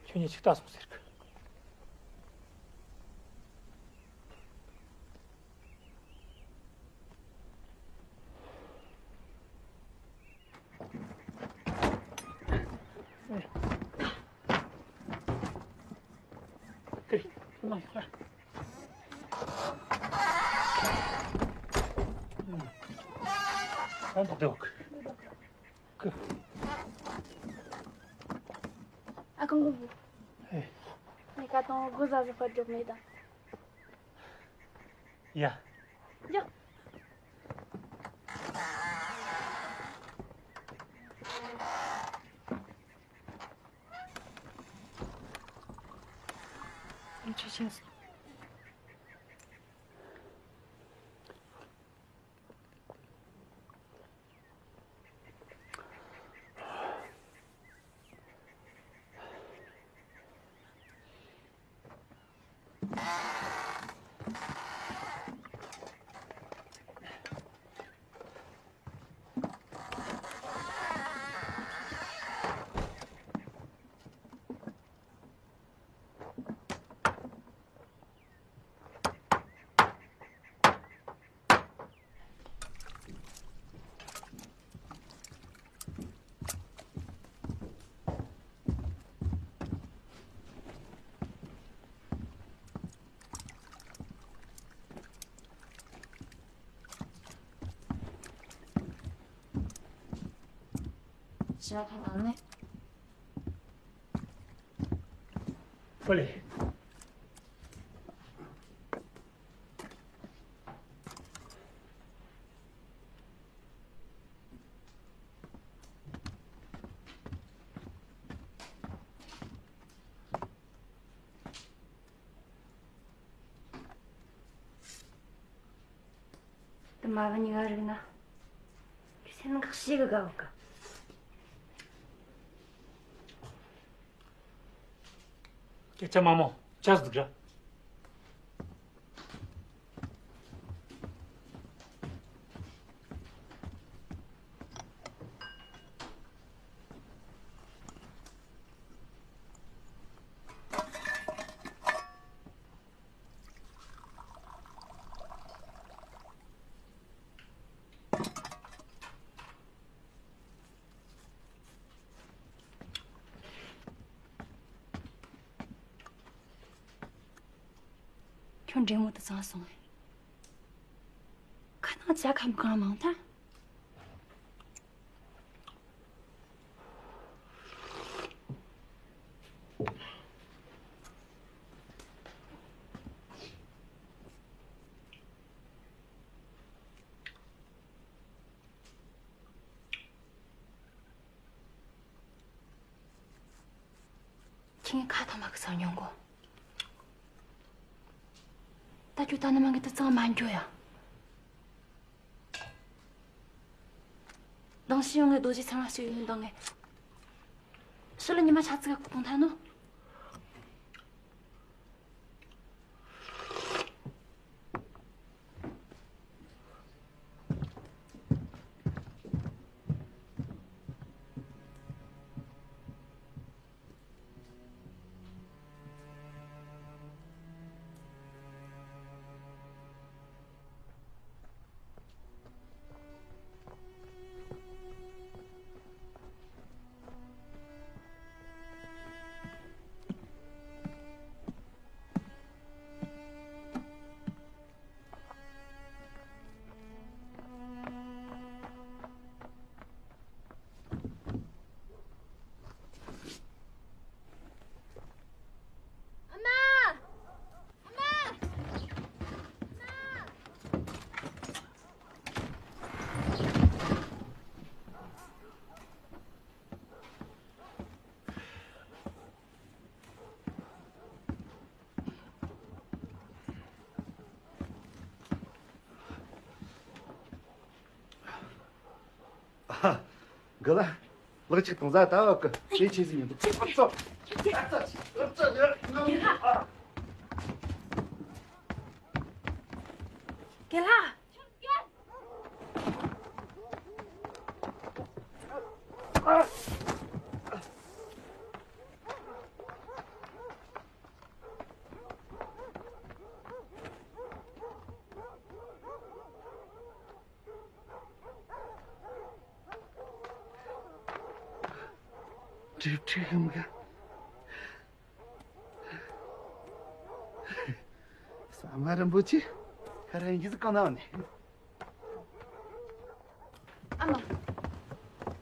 ཁྱོད་གཉིས་ཆིག་ལྟ་སོང་ཟེར་གི། ཨ་ཁང་གོ་བུ། ཨེ། ངས་ཀ་ཏོང་གོ་ཟ་ཟ་ཕར་འགྲོ་མེད་དང་། ཡ། ཡ། ཨ་ཆུ་ཆེན་སོང་། ཞག་གི་ནང་ནས། ཕུ་ལེ། དེ་མ་བུ་གཉིས་ཀ་རིག་ན། སེམས་ཁག་ཤེས་གི་དགའ་བ་གི། སྐད་ཆ་མ་མོ་ཅག་ཟིག་ར། ཁྱོད་འདྲེ་མོ་དུ་ཚང་སོང་ངས། ཁ་ནང་ཇ་ཁམ་གང་མང་ཐལ། ཁྱེད་ངའི་ཁ་ཐོག་མ་གི་སང་ཉོ་གོ། ད་ཁྱོད་ད་ནི་མ་གི་དུ་གཙང་མ་འགྱོ་ཡ། དང་ཤི་ཡོང་ངའི་རྡོ་རྗེ་ཚང་མ་ཞིག་ཡིན་དང་ངས། ཕྱི་ལ་ཉི་མ་ཆ་ཙིག་ག་གཏོང་ཐལ་ནོ། ཨ་མ། ཨ་མ། ཨ་མ། ཨ། གི་ལ། ལག་ཅིག་དང་ཟ་ད་བ་གི་དེ་ཆེ་ཟིག་ཡིན་འདུག་ཨ་ཙོ། ཨ་ཙོ། ཨ་ཙོ། ཨ། དགེ་ལགས། སྒྲིབ་སྒྲིབ་གི་མི་ག་ས་མ་རིན་པོ་ཆེ་ཁ་ར་ཡིན་གྱི་གང་ན་བ་ནི། ཨ་མ།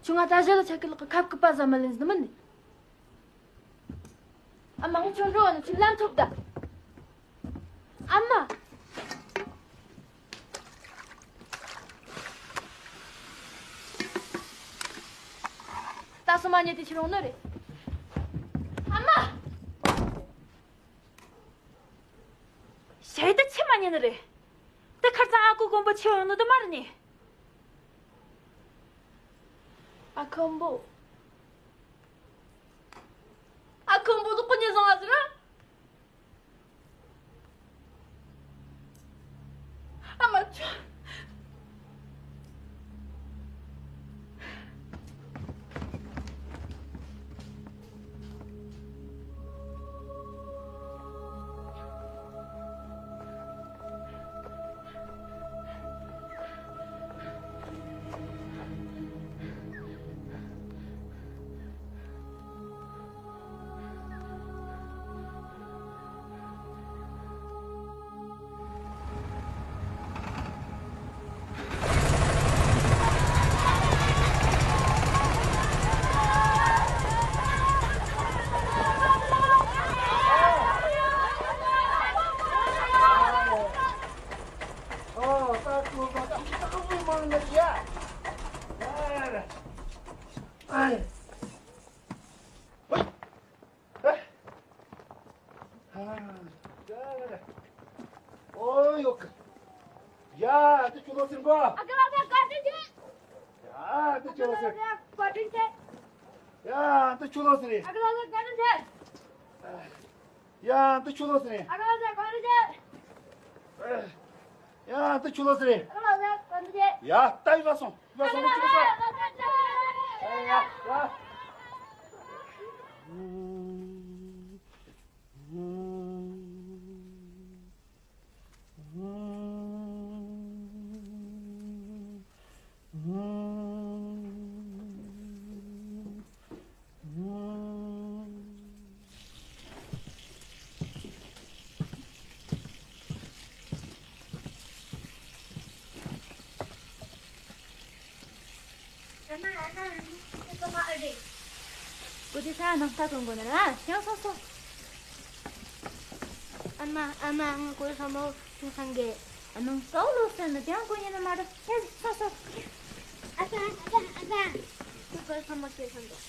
ཁྱོད་ང་ད་གཞི་ལ་ཆ་གི་ལག་གི་ཁབ་གི་པ་ཟ་མ་ལེན་ཟི་མིན་ནི། ཨ་མ་ངས་ཁྱོད་འགྲོ་བ་ནི་ཁྱོད་ལམ་ཐོབ་ད། ཨ་མ། ད་སོ་མ་ཉལ་ཏེ་ཁྱེར་འོང་ནི་རེད། ཨ་མ། ཞེ་ད་ཆི་མ་ཉན་ནི་རེད། དེ་ཁར་ཚང་ཨ་ཁུ་དཀོན་པོ་ཆེ་ཡོང་ནི་དུ་མ་རེད་ནི། ཨ་ཁུ་དཀོན་པོ། ཨ་ཁུ་དཀོན་པོ་དུ་ཀུ་ཉེ་བཟང་ཨ་ཟེར་ར། ཨ་མ་ཆོ། ཨོ་ཡོ་ཀ། ཡ། འདི་ཆུ་ལོག་ཟིན་གོ། ཨ་ཀ་ལ་ཟ་བཀའ་དྲིན་ཆེ། ཡ། འདི་ཆུ་ལོག་ཟིན། ཨ་ཀ་ལ་ཟ་བཀའ་དྲིན་ཆེ། ཡ། འདི་ཆུ་ལོག་ཟིན་རེད། ཨ་ཀ་ལ་ཟ་བཀའ་དྲིན་ཆེ། ཡ། འདི་ཆུ་ལོག་ཟིན་རེད། ཨ་ཀ་ལ་ཟ་བཀའ་དྲིན་ཆེ། ཡ། འདི་ཆུ་ལོག་ཟིན་རེད། ཨ་ཀ་ལ་ཟ་བཀའ་དྲིན་ཆེ། ཡ། ལྟ་ཡི་ལ་སོང་། ལ་སོང་། ལ་ཆུ་ལོག་ཟིན། ཡ། ཡ། ཨ་མ། ཨ་མ། ཨ་མ། ཁྱེད་ཚོ་མ་ཨེ་རེད། བུ་དེ་ས་ནང་ལྟ་གཏོང་དགོས་ན་ར་ཡང་སོང་སོང་། ཨ་མ། ཨ་མ། ང་ཁོའི་ས་མོ་ཁྱུང་སང་གི་ཨ་ནང་སོག་ལོ་སོན་ན་དེའང་ཁོ་ཉིད་ནས་མ་རེད། ཡང་སོང་སོང་། ཨ་ཙ། ཨ་ཙ། ཨ་ཙ། ཁྱོད་ཁོའི་ས་མོ་ཁྱེད་ས་འདུག་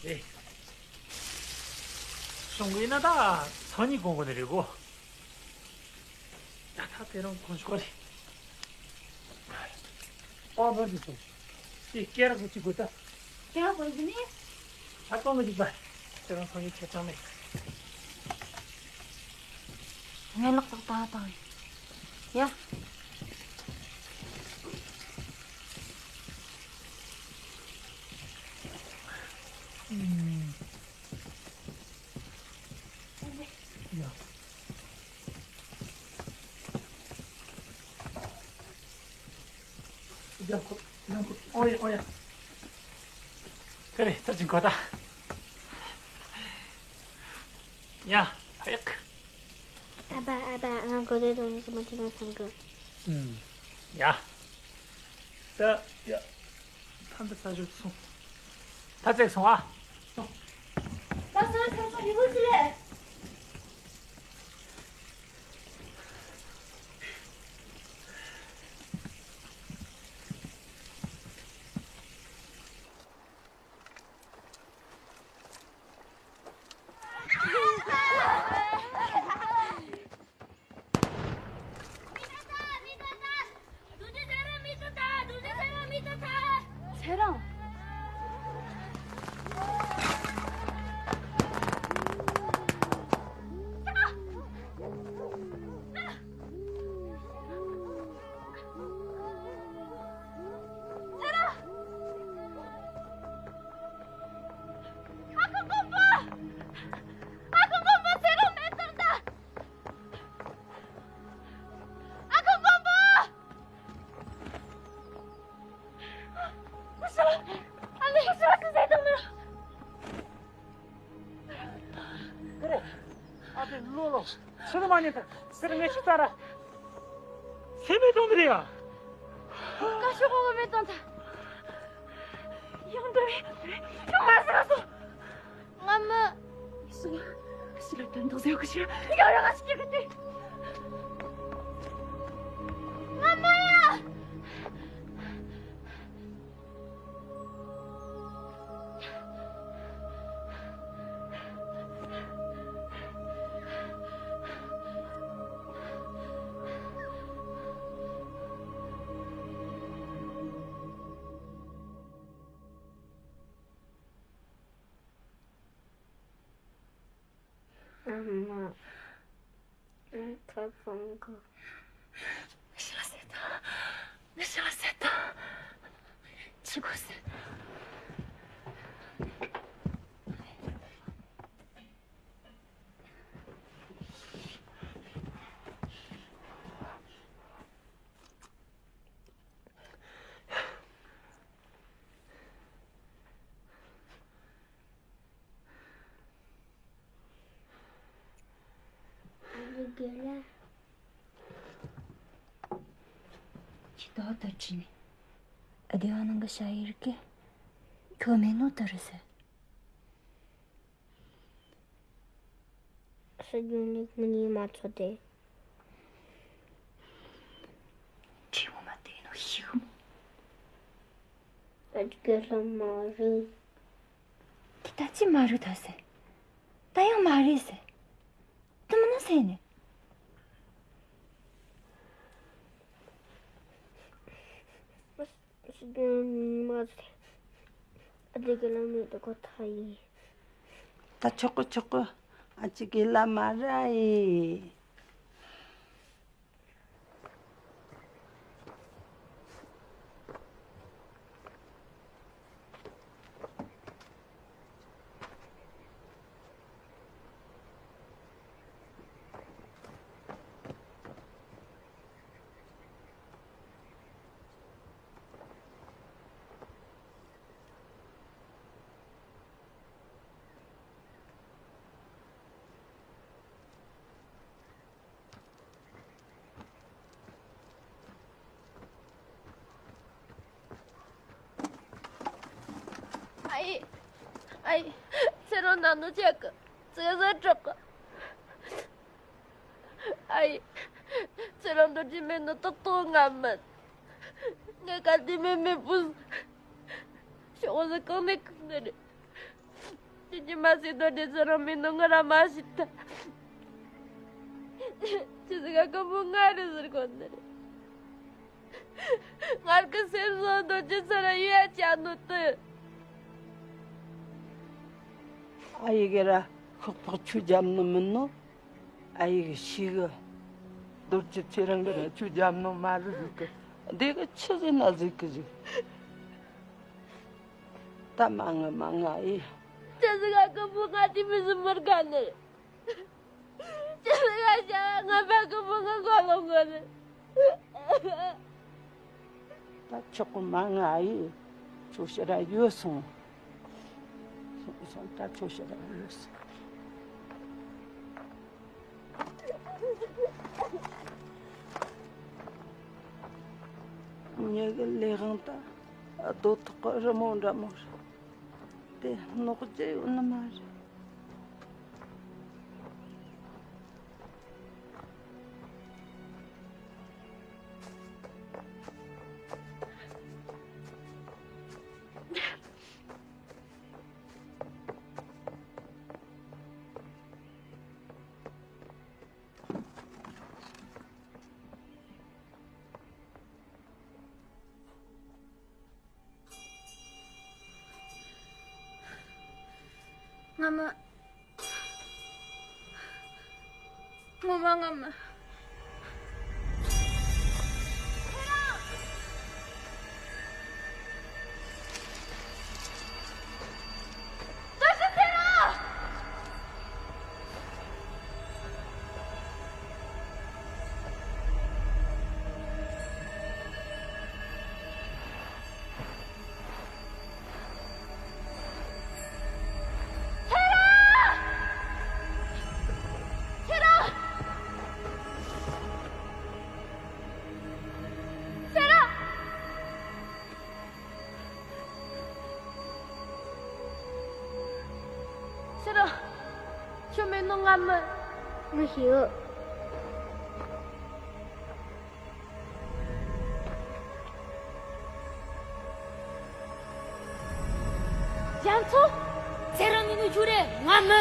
རེད། སོང་གི་ཡིན་ན་ད་སང་ཉིན་དགོང་དགོང་ནས་རེད་གོ། ད་ད་དེ་རང་གོན་ཆོག་རེད། ཨོ་བར་དུ་སོང་། དེ་སྐེ་རགས་ཀྱི་གོ་ད། སྐེ་རགས་གོན་གི་ནི། ད་གོན་གི་འཇུག་པ། དེ་རང་སང་ཉིན་ཁྱེད་ཚང་མས། ངའི་ལག་ཐོག་ད་བཏང་། ཡ། ཡ། ཡ་ཁོ། ཡ་ཁོ། ཨོ་ཡ་ཨོ་ཡ། ཀ་རེ་ད་ཅིང་གོ་ད། ཡ། ཧ་ཡག་ཨ་ཕ་ཨ་ཕ། ང་གོ་དེ་དོན་ཞིག་མ་བྱེད་ན་བསམ་གི། ཨུམ། ཡ། ད་ཡ། ད་འདི་ས་ཞོག་སོང་། ད་བཙལ་སོང་ཨ། སོང་། ད་སོང་སོང་སོང་། ཡུལ་ཅི་རེད། ཚེ་རིང་། ཨ་ཁུ་མགོན་པོ། ཨ་ཁུ་མགོན་པོ། ཚེ་རིང་མེད་དམ་ད། ཨ་ཁུ་མགོན་པོ། ཨ་ལེ། ཨ་ལེ། ཨ་ལེ། ཀུ་རེ། ཨ་ཕའི་བློ་ལོ། ཚུར་མ་ཉན་ཐལ། ཟེར་ངས་ཤི་ཚར་ར། སེམས་མེད་གཏོང་གི་རེད་ཡ། ཀ་ཤོག་གོ་མེད་གཏོང་ཐལ། ཡང་འདྲ་རེད། ཡང་མ་ཟེར་སོང་། ང་མི། སུ་ལ། སུ་ལ་དོན་དག་ཟེར་གི་ཤི། ཡང་ར་ང་ཤི་གི་དེ། ང་མི་ཡ། ཨ་མ། ཁ་སང་གི། ངས་ཤི་ལ་ཟེར་དང་། ངས་ཤི་ལ་ཟེར་དང་། ཅི་དགོས་ཟེར། ཨ་ལེ་དགེ་ལ། ཁྱི་ཏོག་ཏོ་ཁྲིད་ནས། ཨ་དེ་བ་ནང་གི་ཤ་ཡི་རིགས་ཀྱི། ཁྱོད་མེད་ནོ་ད་རེད་ཟེར། སྲིད་སྐྱོང་ལས་ཁུངས་ནས་མ་ཚོར་ཏེ། ཁྲིད་འོང་མ་བསྡད་ནོ་ཤི་གི་མོ། ཨ་དགེ་ལ་མ་རེད། དེ་ད་ཅི་མ་རེད་ད་ཟེར། ད་ཡང་མ་རེད་ཟེར། དེ་མིན་ན་ཟེར་ནས། སྲིད་སྐྱོང་ཉི་མ་ཟེར། ཨ་དེ་གི་ལ་མེད་དུ་གོ་ཐ་ཡིན། ད་ཆོག་གི་ཆོག་གི། ཨ་ཅི་གི་ལ་མ་ར་ཡིན། ཨ་ཡེ། ཨ་ཡེ། ཚེ་རིང་ན་ནུ་ཅག་གི་ཚེ་ཟ་དྲག་གི། ཨ་ཡེ། ཚེ་རིང་འདུག་རྒྱུ་མེད་ནི་ཏག་ཏག་ང་མིན། ངས་ག་དུས་མེད་མེད་པུས། ཤོག་བུ་ཟིག་གང་ནས་གང་ནས་རེད། ཁྱེད་ཀྱི་མ་སྲིད་རྡོ་རྗེ་ཚེ་རིང་མིན་ནོ་ང་ར་མ་ཤི་ད། ཁྱེད་ཟིག་ག་སྐུ་ཕུང་ང་རེད་ཟེར་གོ་ནི་རེད། ངར་གི་སེམས་སོ་རྡོ་རྗེ་ཚེ་རིང་ཡོད་ཡ་ཅག་ནོ་ཏི། ཨ་ཡི་གེ་ར་ཁོག་ཐག་ཆུ་རྒྱབ་ནི་མིན་ནོ། ཨ་ཡི་གི་ཤི་གི་རྡོ་རྗེ་ཚེ་རིང་གི་ར་ཆུ་རྒྱབ་ནོ་མ་རེད་ཟིག་གི། འདི་གི་ཆི་ཟིག་ན་ཟིག་གི་ཟིག་ད་མ་ང་མ་ང་ཨི། ཁྱེད་ཟིག་ག་སྐུ་ཕུང་ང་དེ་མི་ཟིག་མི་དགའ་ནི་རེད། ཁྱེད་ཟིག་ག་ཞག་ང་ཕ་སྐུ་ཕུང་ང་གོ་ལོང་གོ་ནི། ད་ཆོག་གི་མ་ང་ཨི། ཁྱོད་ཕྱི་ར་ཡོད་སོང་། སོང་སོང་། ད་ཁྱོད་ཕྱི་ར་ཡོད་སོང་། ངེད་ཀྱི་ལས་དབང་ད་རྡོ་ཐོག་གི་རི་མོ་འདྲ་མོ་རེད། དེ་ནོག་རྒྱུ་ཡོད་ནི་མ་རེད། ང་མ། ངོ་མ་ང་མ། ཁྱོད་མེད་ནོ་ང་མི། ངས་ཤེས་ཡོད། རྒྱ་མཚོ། ཚེ་རིང་མིན་ནོ་ཁྱོད་རེད། ང་མི།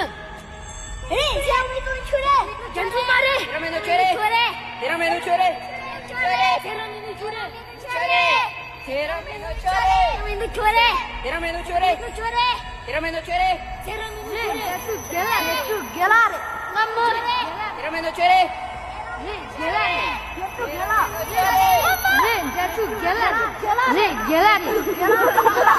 རེད། ཚེ་རིང་མིན་ནོ་ཁྱོད་རེད། རྒྱ་མཚོ་མ་རེད། ཚེ་རིང་མིན་ནོ་ཁྱོད་རེད། ཁྱོད་རེད། ཚེ་རིང་མིན་ནོ་ཁྱོད་རེད། ཁྱོད་རེད། ཚེ་རིང་མིན་ནོ་ཁྱོད་རེད། ཁྱོད་རེད། ཚེ་རིང་མིན་ནོ་ཁྱོད་རེད། ཚེ་རིང་མིན་ནོ་ཁྱོད་རེད། ཚེ་རིང་མིན་ནོ་ཁྱོད་རེད། ཚེ་རིང་མིན་ནོ་ཁྱོད་རེད། ཚེ་རིང་མིན་ནོ་ཁྱོད་རེད། ངས་རྒྱ་ཕྲུག་རྒན་ལགས་རེད། ངས་ཕྲུག་རྒན་ལགས་རེད། ང་མི། ཚེ་རིང་མིན་ནོ་ཁྱོད་རེད། ངས་རྒན་ལགས་རེད། རྒྱ་ཕྲུག་རྒན་ལགས། ངས་རྒྱ་ཕྲུག་རྒན་ལགས་རེད། ངས་རྒན་ལགས་རེད།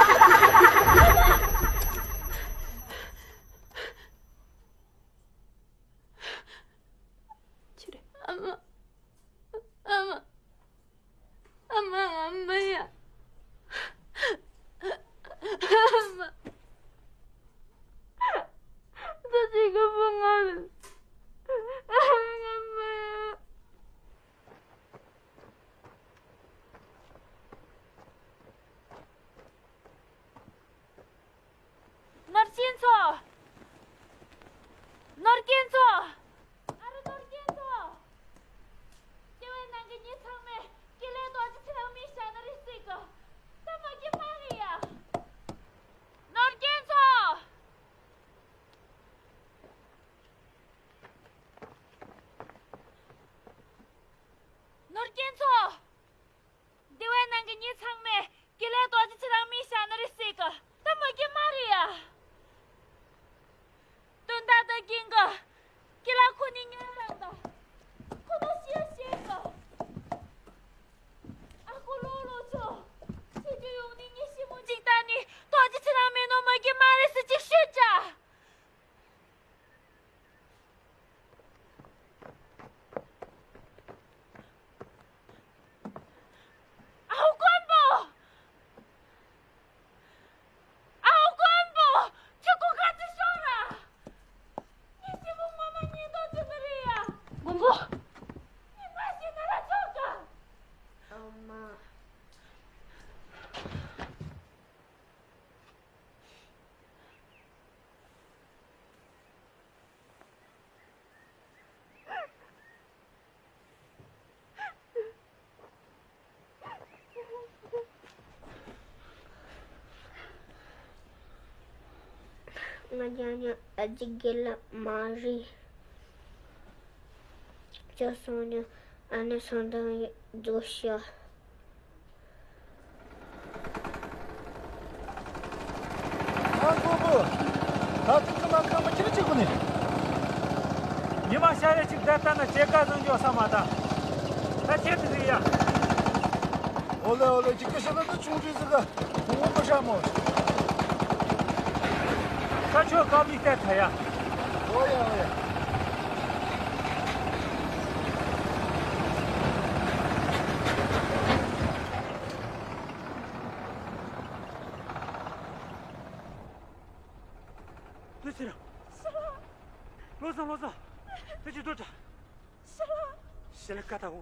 ཁྱེད་རེད། ཨ་མ། ཨ་མ། ཨ་མ། ཨ་མ་ཡ། ཨ་མ། ད་ཅི་ག་བུ་ང་རེད། ཨ་མ་ཡ། ནོར་སྐྱིན་མཚོ། ནོར་སྐྱིན་མཚོ། ཨ་རོ་ནོར་སྐྱིན་མཚོ། ང་རྒྱ་ཉ་ཨ་ཅི་དགེ་ལ་མ་རེད། ཅི་སོང་ཉ་ཨ་ནི་སོང་དང་རྫོགས་ཤག་ཨ་ཁོ་ཁོ། ད་ཐུག་གི་མ་ཁ་མ་ཁྱེར་ཅིག་གོ་ནི། ཉི་མ་ཤར་རེ་ཅིག་བསྡད་ལྟ་ན་ཇེ་དགའ་བཟང་འཇོག་ས་མ་ད། ད་ཁྱེད་དུ་ཟིག་ཡ། ཨོ་ལེ་ཨོ་ལེ། ཅིག་གི་ཤ་ལ་ད་ཆུང་ཆུང་ཟིག་ག་ཁོང་པ་ཤ་མོ། ད་ཁྱོད་ཀ་བི་བལྟས་ཐ་ཡ། ཨོ་ཡ་ཨོ་ཡ། ལོ་ཟེར། ལོ་ཟེར་ལོ་ཟེར། ད་ཅི་འདོད་དྲ། ཤི་ལ་ཀ་ཏའོ།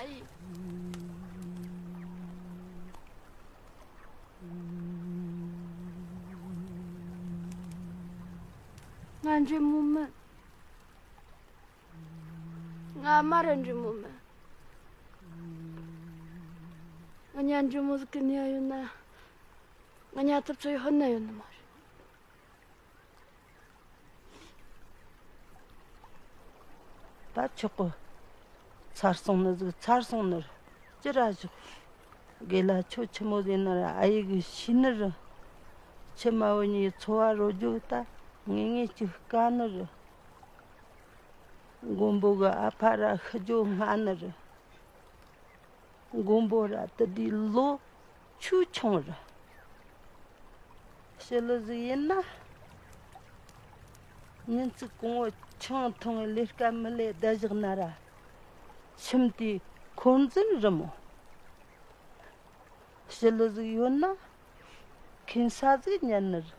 ཨའི། ང་འདྲེ་མོ་མིན། ང་མ་ར་འདྲེ་མོ་མིན། ང་ཉ་འདྲེ་མོ་ཟིག་གི་ནི་ཡ་ཡོད་ན། ང་ཉ་ཐབས་ཚོ་ཡི་ཧོན་ན་ཡོད་ནི་མ་རེད། ད་ཆོག་གི། ཚར་སོང་ནི་ཟིག་ཚར་སོང་ནི་རེད། ཅི་ར་ཞོག་དགེ་ལ་ཁྱོད་ཆི་མོ་ཟེར་ན་ར་ཨ་ཡེ་གི་ཤི་ནི་རེད། ཁྱི་མ་བུ་གཉིས་འཚོ་བ་རོལ་རྒྱུ་ད་ངེས་ངེས་ཅིག་དཀའ་ནི་རེད། མགོན་པོ་གི་ཨ་ཕ་ར་ཤི་རྒྱུ་སྔ་ནི་རེད། མགོན་པོ་ར་དེ་དུས་ལོ་ཆུ་ཆུང་ར། ཞི་ལུ་ཟིག་ཡིན་ན། ཉིན་གཅིག་གོང་བོ་ཆང་འཐུང་བའི་ལས་ཀ་མི་ལས་བསྡད་བཞག་ན་ར། ཁྱིམ་དེའི་འཁོར་འཛིན་རི་མོ། ཞི་ལུ་ཟིག་ཡོད་ན། ཁེན་ས་ཟིག་ཉན་ནི་རེད།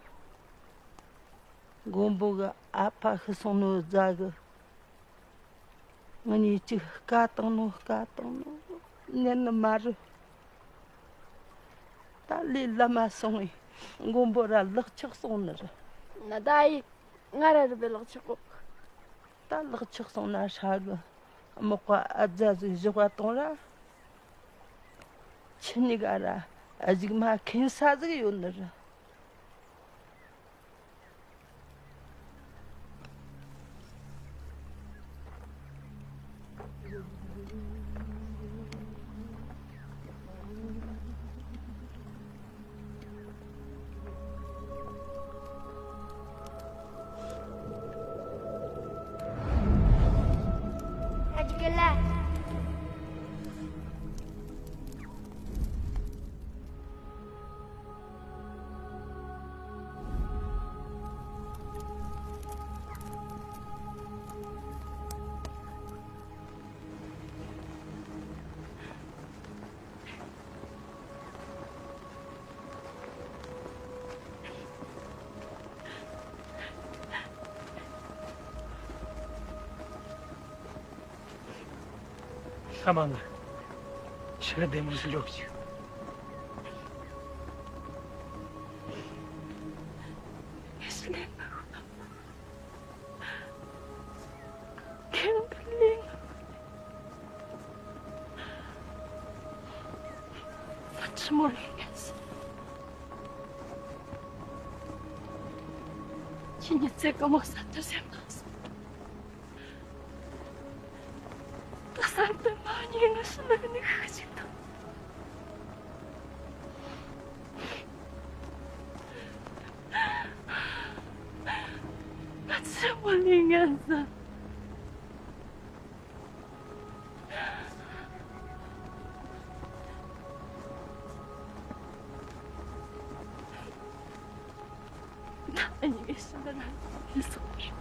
མགོན་པོ་གི་ཨ་ཕ་ཤི་སོང་ནོ་རྫ་གི། ང་གཉིས་གཅིག་དཀའ་བཏང་ནོ་དཀའ་བཏང་ནོ་ཉན་ནི་མ་རེད། ད་ལས་བླ་མ་སོང་བས་མགོན་པོ་ར་ལག་ཆགས་སོང་ནི་རེད། ན་ད་ཡི་ང་ར་རུ་བའི་ལག་ཆགས་གོ། ད་ལག་ཆགས་སོང་ན་ཧྲ་གི། མག་པ་ཨ་རྫ་ཟིག་བཞག་པ་གཏོང་ར། ཁྱི་གཉིས་ཀ་ར་གཞུག་མ་ཁེན་ས་ཟིག་ཡོད་ནི་རེད། ཨ་མ་ང་ཕྱི་ལ་བདེ་མོ་ཞིག་འགྲོ་ཞིག་མོ་རེད། ཁྱེད་ཉིད་ཚེ་གང་བོ་ས་ཐུ་སེམས་ནང་སོང་། ད་ས་ཐུ་མ་ཉིད་ང་ཤི་ལ་ནི་ཤི་ཅིག་དང་། ང་ཚེ་མོ་ལི་ངན་ཟ། ད་ཨ་ནི་ངས་ཤི་ན་ར་ཡིན་སོང་བ་རེད།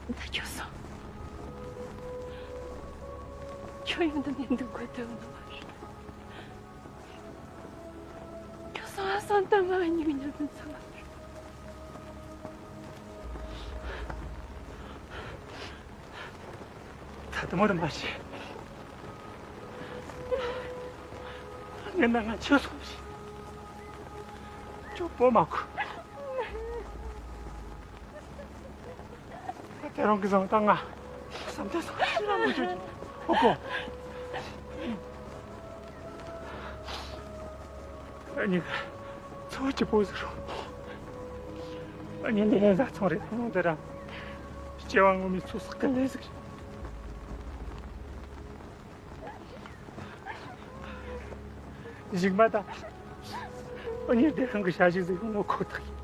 ད་ཁྱོད་སོང་། ཁྱོད་ཡོང་དུ་ནས་འདུག་དགོས་དོན་ནི་མ་རེད། ཁྱོད་སོང་ཨ་སང་ད་ང་ཨ་ནི་གི་ཉལ་དུ་ཚང་བ་རེད། ད་དུ་མོ་རུ་མ་བྱེད། ངན་ན་ང་ཁྱོད་སོང་ཞིག་ཁྱོད་པོ་མ་ཁུ། དེ་རང་གི་བཟང་ད་ང་བསམ་དེ་སོང་ཞིག་ལ་མི་ཆོད་ཀྱི་ཨོ་ཀོ། ཨ་ནི་ཚོ་གཅིག་པོ་ཟིག་རུང་། ཨ་ནི་འདི་ནས་བཟའ་ཚང་རེད་ཡོང་དེ་ར། སྐྱེ་བ་སྔོན་མའི་ཚོ་བསགས་ཀི་ལས་ཟིག་རེད། གཞུག་མ་ད། ཨ་ནི་བདེ་ཁང་གི་ཞ་ཞིག་ཟིག་ཡོང་ནོ་ཁོ་ཐག་ཡིན།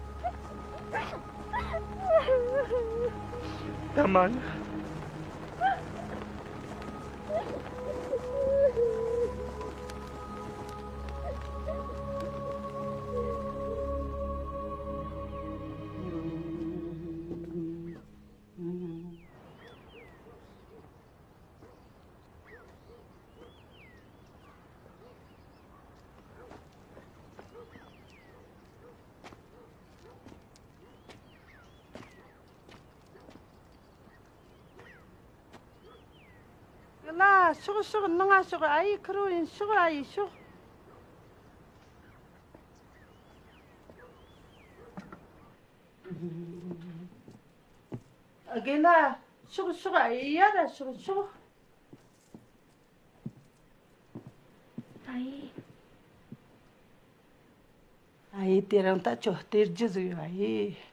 ད་མ་ན། ལ་ཤོག་ཤོག་ནང་ང་ཤོག་ཨ་ཡེ་ཁུར་བོ་ཡིན་ཤོག་ཨ་ཡེ་ཤོག་ཨ་རྒན་ལགས་ཤོག་ཤོག་ཨ་ཡེ་ཡར་ཤོག་ཤོག་ཨ་ཡེ། ཨ་ཡེ་དེ་རིང་ད་ཁྱོད་སྟེར་རྒྱུ་ཟིག་ཡོད་ཨ་ཡེ།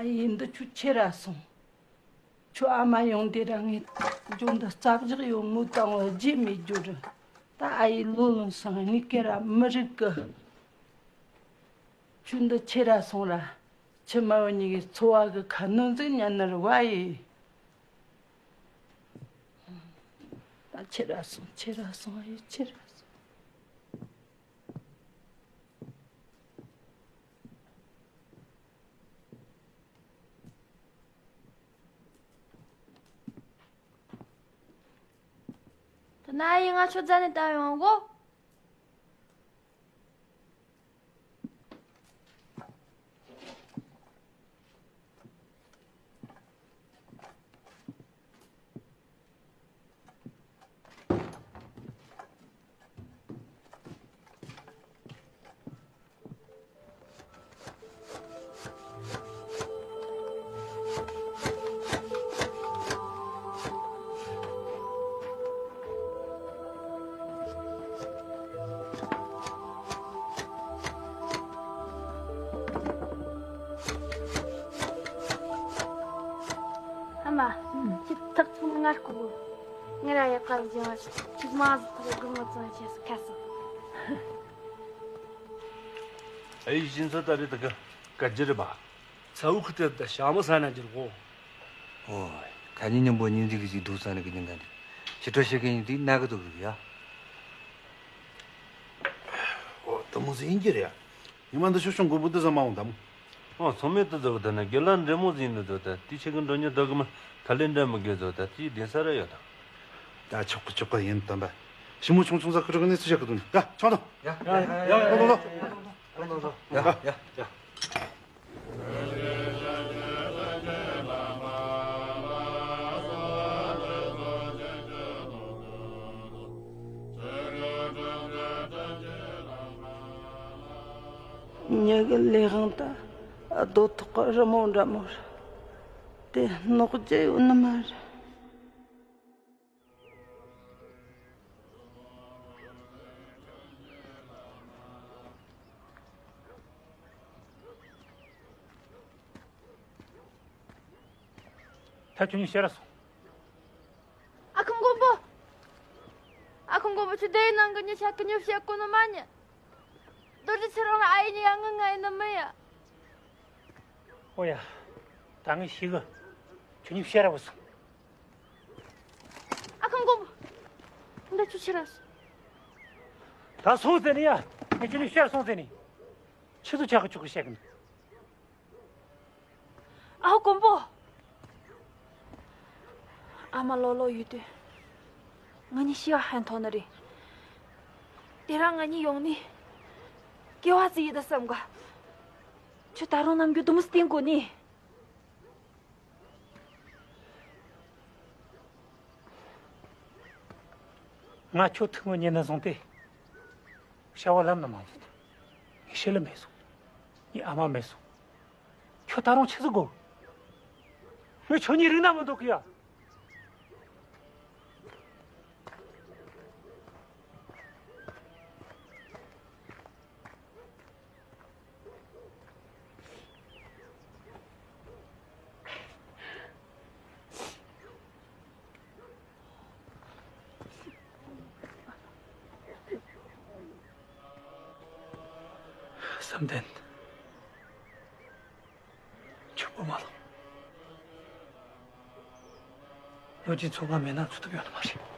ཨ་ཡེ་འདི་ཁྱོད་ཁྱེར་ར་སོང་། ཁྱོད་ཨ་མ་ཡོང་དེ་ར་ངས་ཇོ་འདི་རྩ་བཞག་ཡོད་མོ་བཏང་བ་བརྗེད་མེད་རྒྱུ་རེད། ད་ཨ་ཡེ་ལོ་ལོན་སང་གཉིས་ཀ་ར་མི་རིག་གི། ཁྱོད་འདི་ཁྱེར་ར་སོང་ར། ཁྱི་མ་བུ་གཉིས་ཀའི་འཚོ་བ་གི་ཁ་སྣོན་ཟིག་ཉན་ནི་རེད་བ་ཡེ། ད་ཁྱེར་ར་སོང་ཁྱེར་ར་སོང་ཨ་ཡེ་ཁྱེར་ར་སོང་། ད་ན་ཡིན་ང་ཆོ་རྫ་ནས་བཏང་ཡོང་གོ། ཨ་མ། ཁྱེད་ཐག་ཚང་མ་ངར་ཁུག་གོ། ངེད་ར་ཡག་ག་བྱུང་བ་ཁྱེད་མ་ཟིག་ཐག་སྒོར་མོ་བཙོང་བྱས་སུ་ཁ་སོང་། ཨེ་ཡིན་ཚོད་ད་རེད་ད་ག་ག་རྒྱུ་རེད་པ། ཚ་བོ་ཁུ་ཏེ་ད་ཞྭ་མོ་ས་ན་འགྱུར་གོ། ཨོ། ད་ནི་མཉམ་པོ་ཉིན་འདི་གི་ཅིག་འདུག་ས་ན་གི་ཉིན་ག་འདི། ཕྱི་དྲོ་ཤི་གི་ཡིན་དུས་ན་གི་འདུག་རིག་ཡ། ཨོ་ད་མོ་ཟིག་ཡིན་གྱི་རེད་ཡ། ཉི་མ་འདི་ཤོ་ཤོང་དགོས་པོ་འདི་ཟ་མ་འོང་ད་མོ། ཨོ་ཚང་མས་དུ་ཟ་བོ་ད་ན་དགེ་ལ་འདྲེ་མོ་ཟིག་ཡིན་ནི་ཟོ་ད་དེ་ཆེ་གི་འགྲོ་ཉི་ད་གི་མ་ཁ་ལེ་འདྲ་མི་དགེ་ཟོ་ད་དེ་བདེ་ས་ར་ཡོད་ད། ད་ཆོག་གི་ཆོག་གི་ཡིན་དམ་པ། ཞི་མོ་ཆུང་ཆུང་ཟ་ཁུ་རི་གི་ནི་སུ་ཤ་གི་དུ་ནི་ད་ཆང་དང་། ཡ་ཡ་ཡ་ཡ་ལོ་ལོ་ལོ། ལོ་ལོ་ལོ། ཡ་ཡ་ཡ། མྱི་གི་ལས་དབང་ད་རྡོ་ཐོག་གི་རི་མོ་འདྲ་མོ་རེད། དེ་ནོར་རྒྱུ་ཡོད་ནི་མ་རེད། ད་ཁྱོད་གཉིས་ཕྱིར་ར་སོང་། ཨ་ཁུ་མགོན་པོ། ཨ་ཁུ་མགོན་པོ། ཁྱོད་སྡེ་བའི་ནང་གི་མྱི་ཆ་གི་མྱི་བཤད་གོ་ནི་མ་ཉན། རྡོ་རྗེ་ཚེ་རིང་ལ་ཨ་ཡེ་ཉི་ཡ་ངུ་ང་ཡིན་ནི་མིན་ཡ། ཨོ་ཡ། ད་ངས་ཤེས་གི། ཁྱོད་གཉིས་ཕྱིར་ར་བུད་སོང་། ཨ་ཁུ་མགོན་པོ། འདི་ཁྱོད་ཕྱིར་ར་སོང་། ད་སོང་ཟེར་ནི་ཡ། ངས་ཁྱོད་གཉིས་ཕྱིར་སོང་ཟེར་ནི། ཆི་ཟིག་ཆག་གི་ཆོག་གི་བཤད་གི་ནི། ཨའོ་མགོན་པོ། ཨ་མ་ལོག་ལོག་ཡོད་དུས། ང་གཉིས་ཤི་བ་ཧན་ཐོག་ནི་རེད། དེ་རིང་ང་གཉིས་ཡོང་ནི། སྐྱེ་བ་ཙི་ཡི་ད་བསམ་ག། ཁྱོད་ད་རུང་རྣམ་འགྱུར་དུ་མོ་བསྟན་དགོས་ནི། ང་ཁྱོད་ཐུག་མི་ཉིན་ནས་བཟུང་སྟེ། ཤ་བ་ལམ་ན་མ་འཛུལ། ངའི་ཤི་ལི་མེད་སོང་། ངའི་ཨ་མ་མེད་སོང་། ཁྱོད་ད་རུང་ཆི་ཟིག་དགོས། ངས་ཁྱོད་གཉིས་རིག་ན་མི་འདོད་གི་ཡ། བསམ་གཏན། ཁྱོད་བུ་མ་ལོག། ལོ་རྒྱུས་ཚོ་ང་མེད་ན་འཚོ་ཐུབ་ཡོད་ནི་མ་རེད།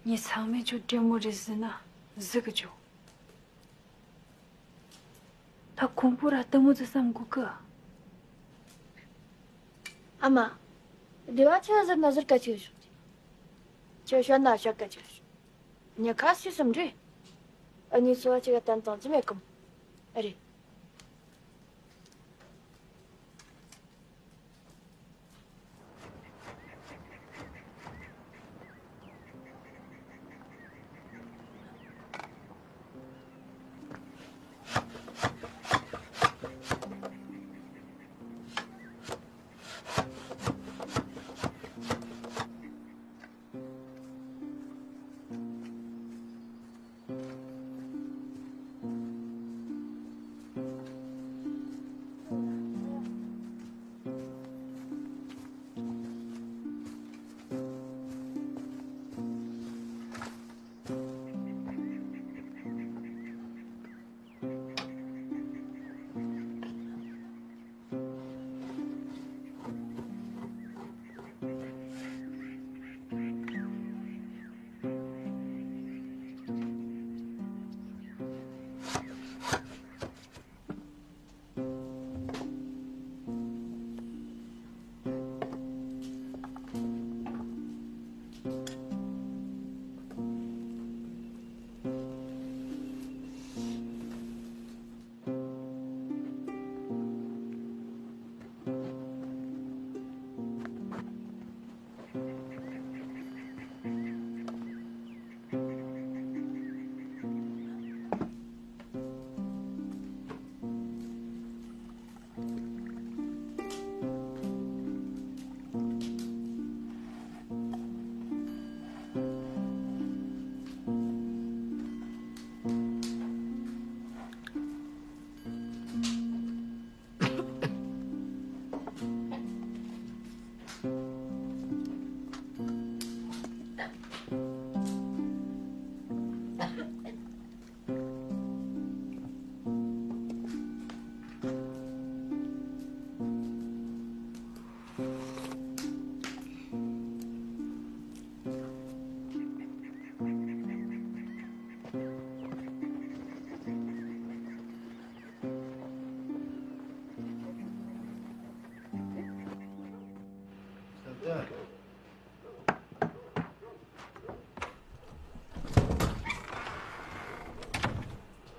ངས་ཚང་མས་ཁྱོད་བདེ་མོ་རེད་ཟེར་ན་གཟིགས་གི་བྱུང་། ད་ཁོང་པོ་ར་ལྟད་མོ་ཟིག་བསམ་དགོས་གི། ཨ་མ། སྡེ་བ་ཆི་ཟིག་ན་ཟུར་ག་ཆི་བྱུང་། ཁྱོད་ཤོད་ན་ཤོད་ག་ཆི་བྱུང་། ཉི་ཁ་སུས་སུམ་འདྲི། ཨ་ནི་ཚོ་ཅི་ག་ཏན་ཏན་ཅི་མེད་གམ། ཨ་རེད།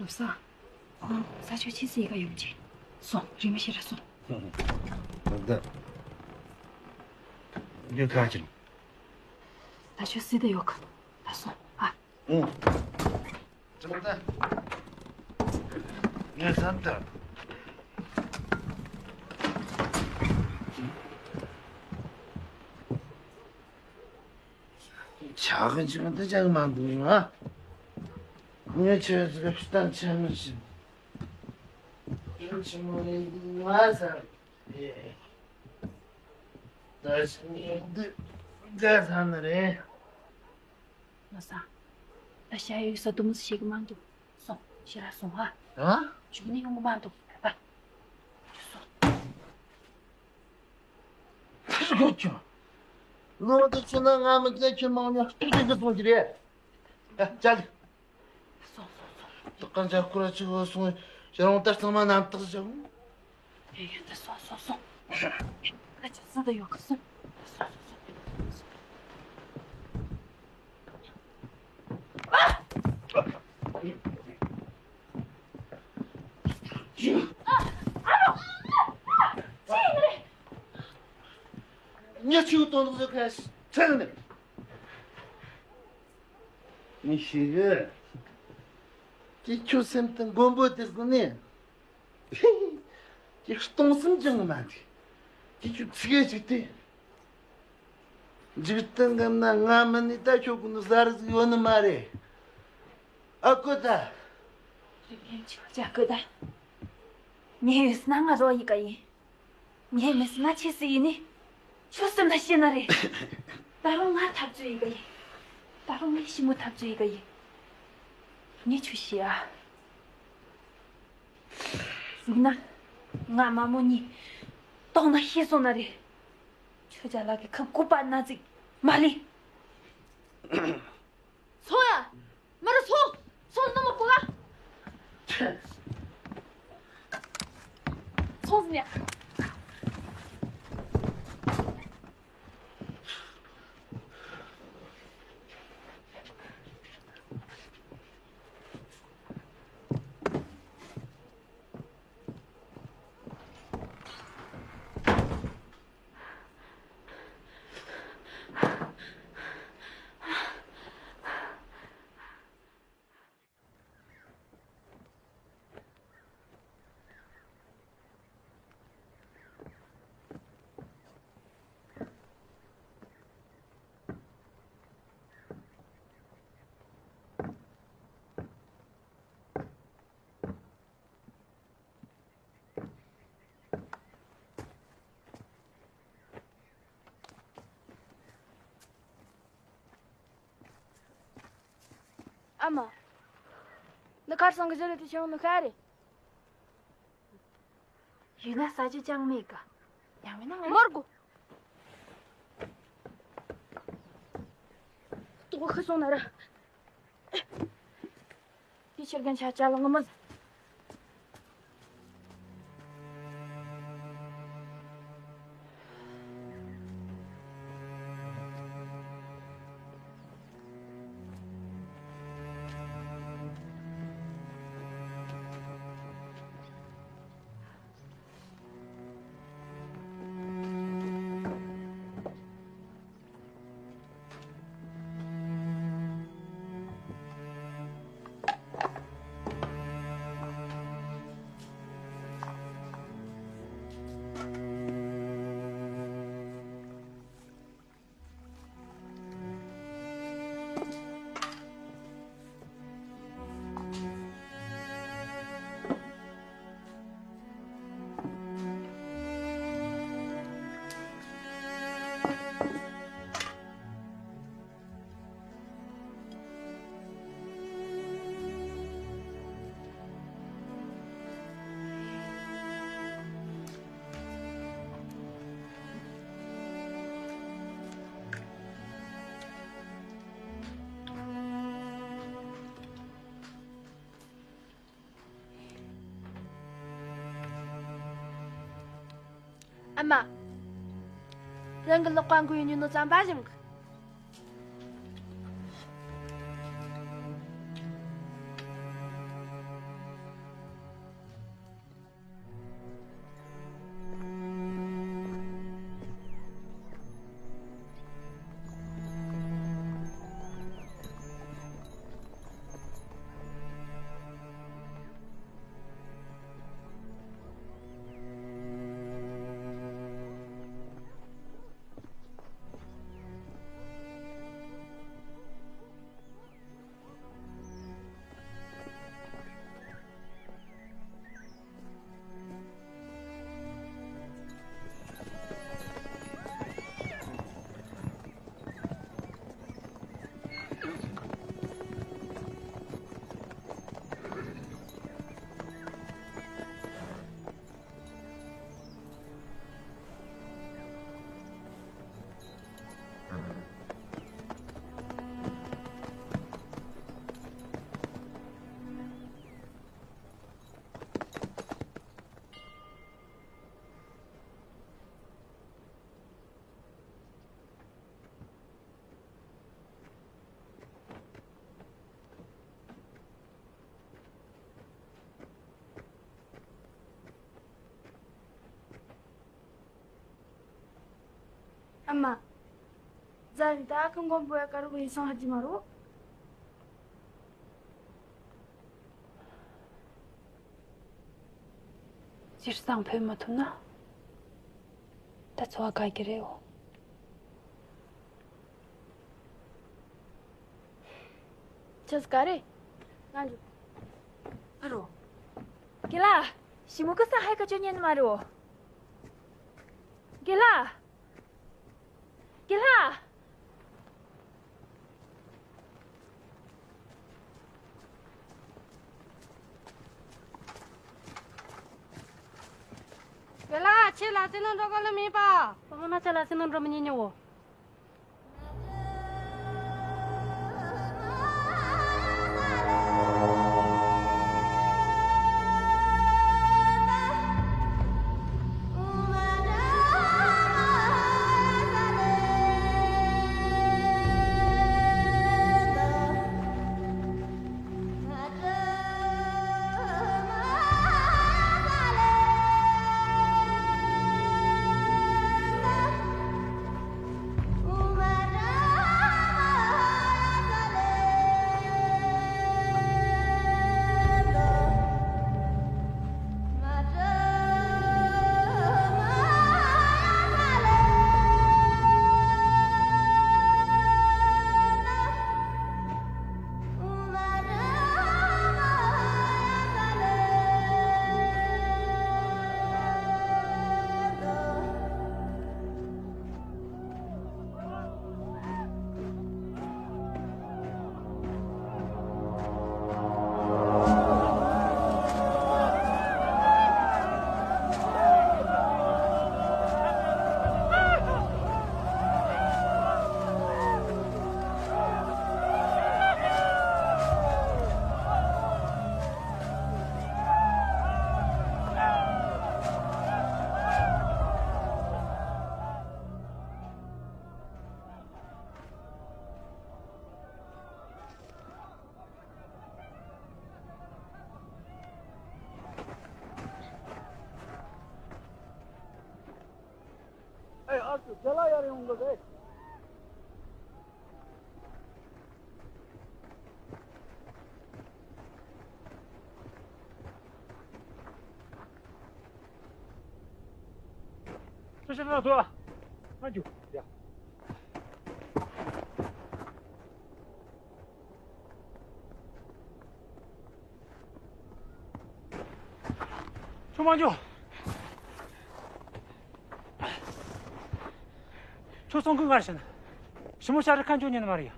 ལོ་བཟང་། ཨ། ས་ཆ་ཆི་སི་ཡི་ག་ཡོད་ཅེ། སོང་། རི་མ་ཤི་ར་སོང་། ད་ད་ཡོད་ག་ཅིང་། ད་ཆོ་སི་ད་ཡོད་ག། ད་སོང་ཨ། ཨུ། ཅི་མ་ད། ངས་བསམ་ད། ཆག་གི་འཇིག་གི་འདི་ཅང་མ་འདུག་ཡིན་ཨ། ངས་ཁྱོད་ཚོ་གི་གཏམ་ཆ་མི་ཤེས། ཡིན་ཆི་མོ་རེད་འདི་ང་ཟ་རེད། ད་ཞིག་ངས་འདི་འགའ་ཟ་ནི་རེད། ལོ་བཟང་། ད་ཞ་ཡོད་ས་དུ་མི་ཤེས་གི་མ་འདུག་སོང་། ཤི་ར་སོང་ཨ། ཨ། ཞུགས་ནི་ཡོང་གི་མ་འདུག་ཨ། སོང་། ཕར་གོ་ཆོ། ལོ་དེ་ཚོ་ན་ང་མི་ཚེ་ཁྱོད་མང་ཉག་ཏུ་ཏུ་སོང་གི་རེད། ཨ། ཅག་སོང་སོང་སོང་། ཏག་ཀ་འཇའ་སྐོར་ཅིག་བོ་སོང་། ཞེ་རང་ལྟར་ཚང་མ་རྣམ་དག་བྱུང་། ཡོད་ཡོད་ད་སོང་སོང་སོང་། ཨ་ཅག་སུ་ད་ཡོད་གི་སོང་། སོང་སོང་སོང་། ཉ་ཆུ་གཏོང་ལུགས་ཁ་ཚན་ནས། ངས་ཤེས་གི། ཀྱེ་ཁྱོད་སེམས་དུ་མགོན་པོ་དེ་ཟེར་ནས། ཀྱེ་སྟོང་སེམས་ཅང་མ་འདུག་ཀྱེ་ཁྱོད་ཚིག་གི་ཅིག་དེ། འཇིག་རྟེན་འགའ་ན་ང་མིན་ནི་ད་ཁྱོད་ཀུན་ནི་ཟ་རི་ཟིག་ཡོད་ནི་མ་རེད། ཨ་ཀོ་ད། རིག་ལན་ཆོག་ཅག་ཀོ་ད། ངས་ཡོད་ན་ང་རོ་ཡི་ག་ཡིན། ངས་མི་སྲིད་ན་ཆི་སྲིད་ཡིན་ནི། ཁྱོད་སེམས་ལ་ཤེས་ན་རེད། ད་རུང་ང་འཐབ་རྩོད་ཡི་ག་ཡིན། ད་རུང་ངས་ཞི་མོ་འཐབ་རྩོད་ཡི་ག་ཡིན། ངས་ཁྱོད་ཤེས་ཨ། གཟིགས་ན། ང་མ་མོ་གཉིས་བཏང་ན་ཤེས་སོང་ན་རེད། ཁྱོད་ཅག་ལག་གི་ཁབ་ཀུ་པ་ན་ཚིག་མ་ལི། སོང་ཡ། མར་སོང་། སོང་ནམ་མ་གོ་ག་སོང་ཟིན་ཡ། ཨ་མ། འདི་ཁར་སང་གི་ཟེར་ལེ་དེ་ཆང་ནུ་ཤ་རེད། ཡུལ་ན་ས་ཆ་ཅང་མེད་ག་ཡང་མིན་ན་ང་མར་གོ་ཏོག་ཁ་སོང་ན་ར། དེ་ཕྱིར་གན་ཆ་ཅ་ལ་ངོ་མ། ཨ་མ། རང་གི་ལག་པ་འགུལ་ཡོང་ནོ་ཙམ་པ་བཞིན། མ། རྫ་རི་ད་ཁང་གོང་པོ་ཡ་ཀ་རུ་ཡི་སང་ཧ་ཅི་མ་རུ། སྤྱིར་བཏང་བོད་མ་ཐུབ་ན། ད་འཚོ་བ་དགའ་གི་རེད་འོ། ཆེས་ག་རེ། ང་འཇུ། ཨ་རོ། དགེ་ལགས། ཞི་མོ་ཀ་ས་ཧའི་ཀ་ཅོ་ཉན་མ་རོ། དགེ་ལགས། དགེ་ལགས། དགེ་ལགས་ཁྱེད་ལ་སེ་ནང་འགྲོ་ག་ལ་མེད་པ། ཨོ་མ་ན་ཆ་ལ་སེ་ནང་འགྲོ་མི་ཉན་ཉོ་བོ། ཨེ། ཨ་ཙི། རྒན་ལགས་ཡར་ཡོང་དགོས་རེད། ཁྱོད་ཤི་ན་ཐུ་ཨ། ང་རྒྱུག་ཡ། ཁྱོད་མ་འགྱོ། ཁྱོད་སོང་གི་ངར་ཤི་ན། ཞི་མོ་ཤ་རི་ཁ་འགྱོ་ཉན་མ་རེད་ཡ།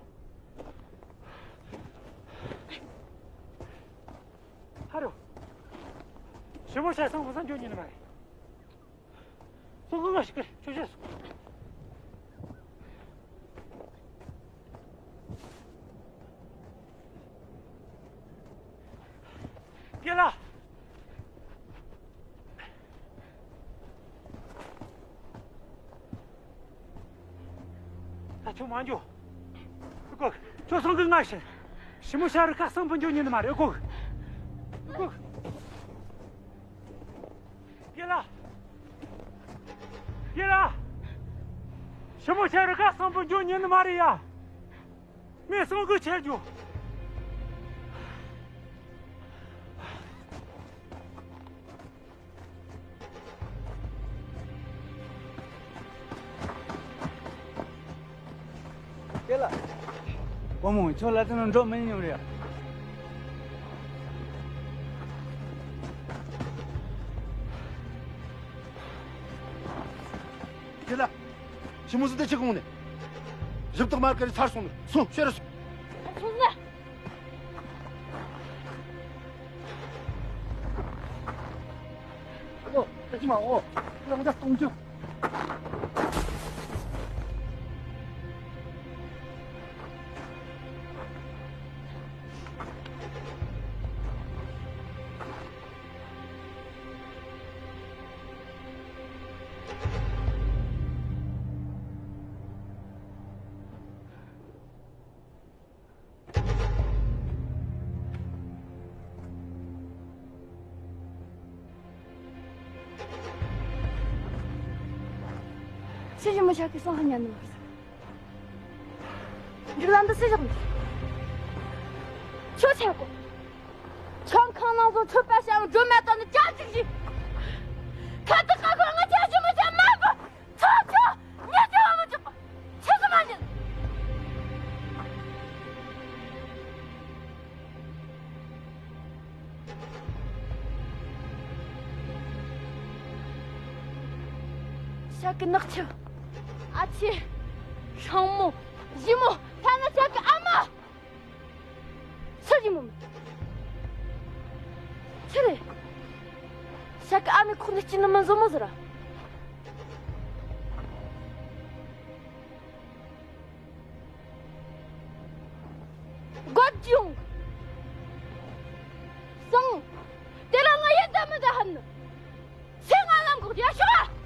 ཧ་རོ། ཞི་མོ་ཤ་སང་བུ་སང་འགྱོ་ཉན་མ་རེད། སོང་གི་ང་ཞིག་གི་ཆོས་བཤད་སོང་། དགེ་ལགས། ད་ཁྱོད་མ་འགྱོ། ཨ་ཁུ། ཁྱོད་སོང་གི་ང་ཞིག་ཞི་མོ་ཤ་རི་ཁ་སང་བུ་འགྱོ་ཉན་མ་རེད། ཨ་ཁུ། ཨ་ཁུ། དགེ་ལགས། དགེ་ལགས། ཞི་མོ་ཤ་རི་ཁ་སང་བུ་འགྱོ་ཉན་མ་རེད་ཡ། ངས་སང་གི་ཆད་འགྱོ། དེ་ལ། བུ་མོ། ཁྱོད་ལ་དེ་ནང་འགྲོ་མི་ཉན་རེད། དེ་ལ། ཞི་མོ་སུ་དེ་ཆི་གོང་ནས། ཞིབ་ཏོག་མར་ཀ་རི་ཚར་སོང་ནས་སོང་ཤེར་སོང་། སོང་ན། ཨོ། ཨ་ཅི་མ་ཨོ། རང་ཅག་གཏོང་རྒྱུ། ཁྱོད་ཞི་མོ་ཤ་ཁའི་སང་ཧ་ཉན་ནི་མ་རེད། འགྲིག་ལམ་འདི་སུ་བཞག་ནི། ཁྱོད་ཆེ་གོ། ཁྱོད་ཁང་ནང་བཟོ་ཁྱོད་པད་ཤ་འགྲོ་མེད་དང་ནི་ཅག་ཅིག་ཞིག་ཁ་ཏི་ཁ་ཁོ་ང་ཁྱོད་ཞི་མོ་ཤ་མ་གོ། ཁྱོད་ཁྱོད་ཉེ་ཆེ་བ་མི་འཇོག་པ། ཆེ་སུ་མ་ཉན། ཤ་ཀི་ནག་ཆུ། ཨ་ཆེ། སྲང་མོ། ཞི་མོ། ཐ་ན་ཤ་ཀི་ཨ་མ། ཆི་ཞི་མོ་མི། ཆི་རེད། ཤ་ཀི་ཨ་མའི་ཁོག་ནས་སྐྱེས་ནི་མི་བཟོ་མོ་ཟེར་ར། སྒོ་ཅུང་། སང་། དེ་ལ་ང་ཡེ་ད་མི་ད་ཧམ་ནི། སེ་ང་ལམ་གོག་ཡ་ཤོག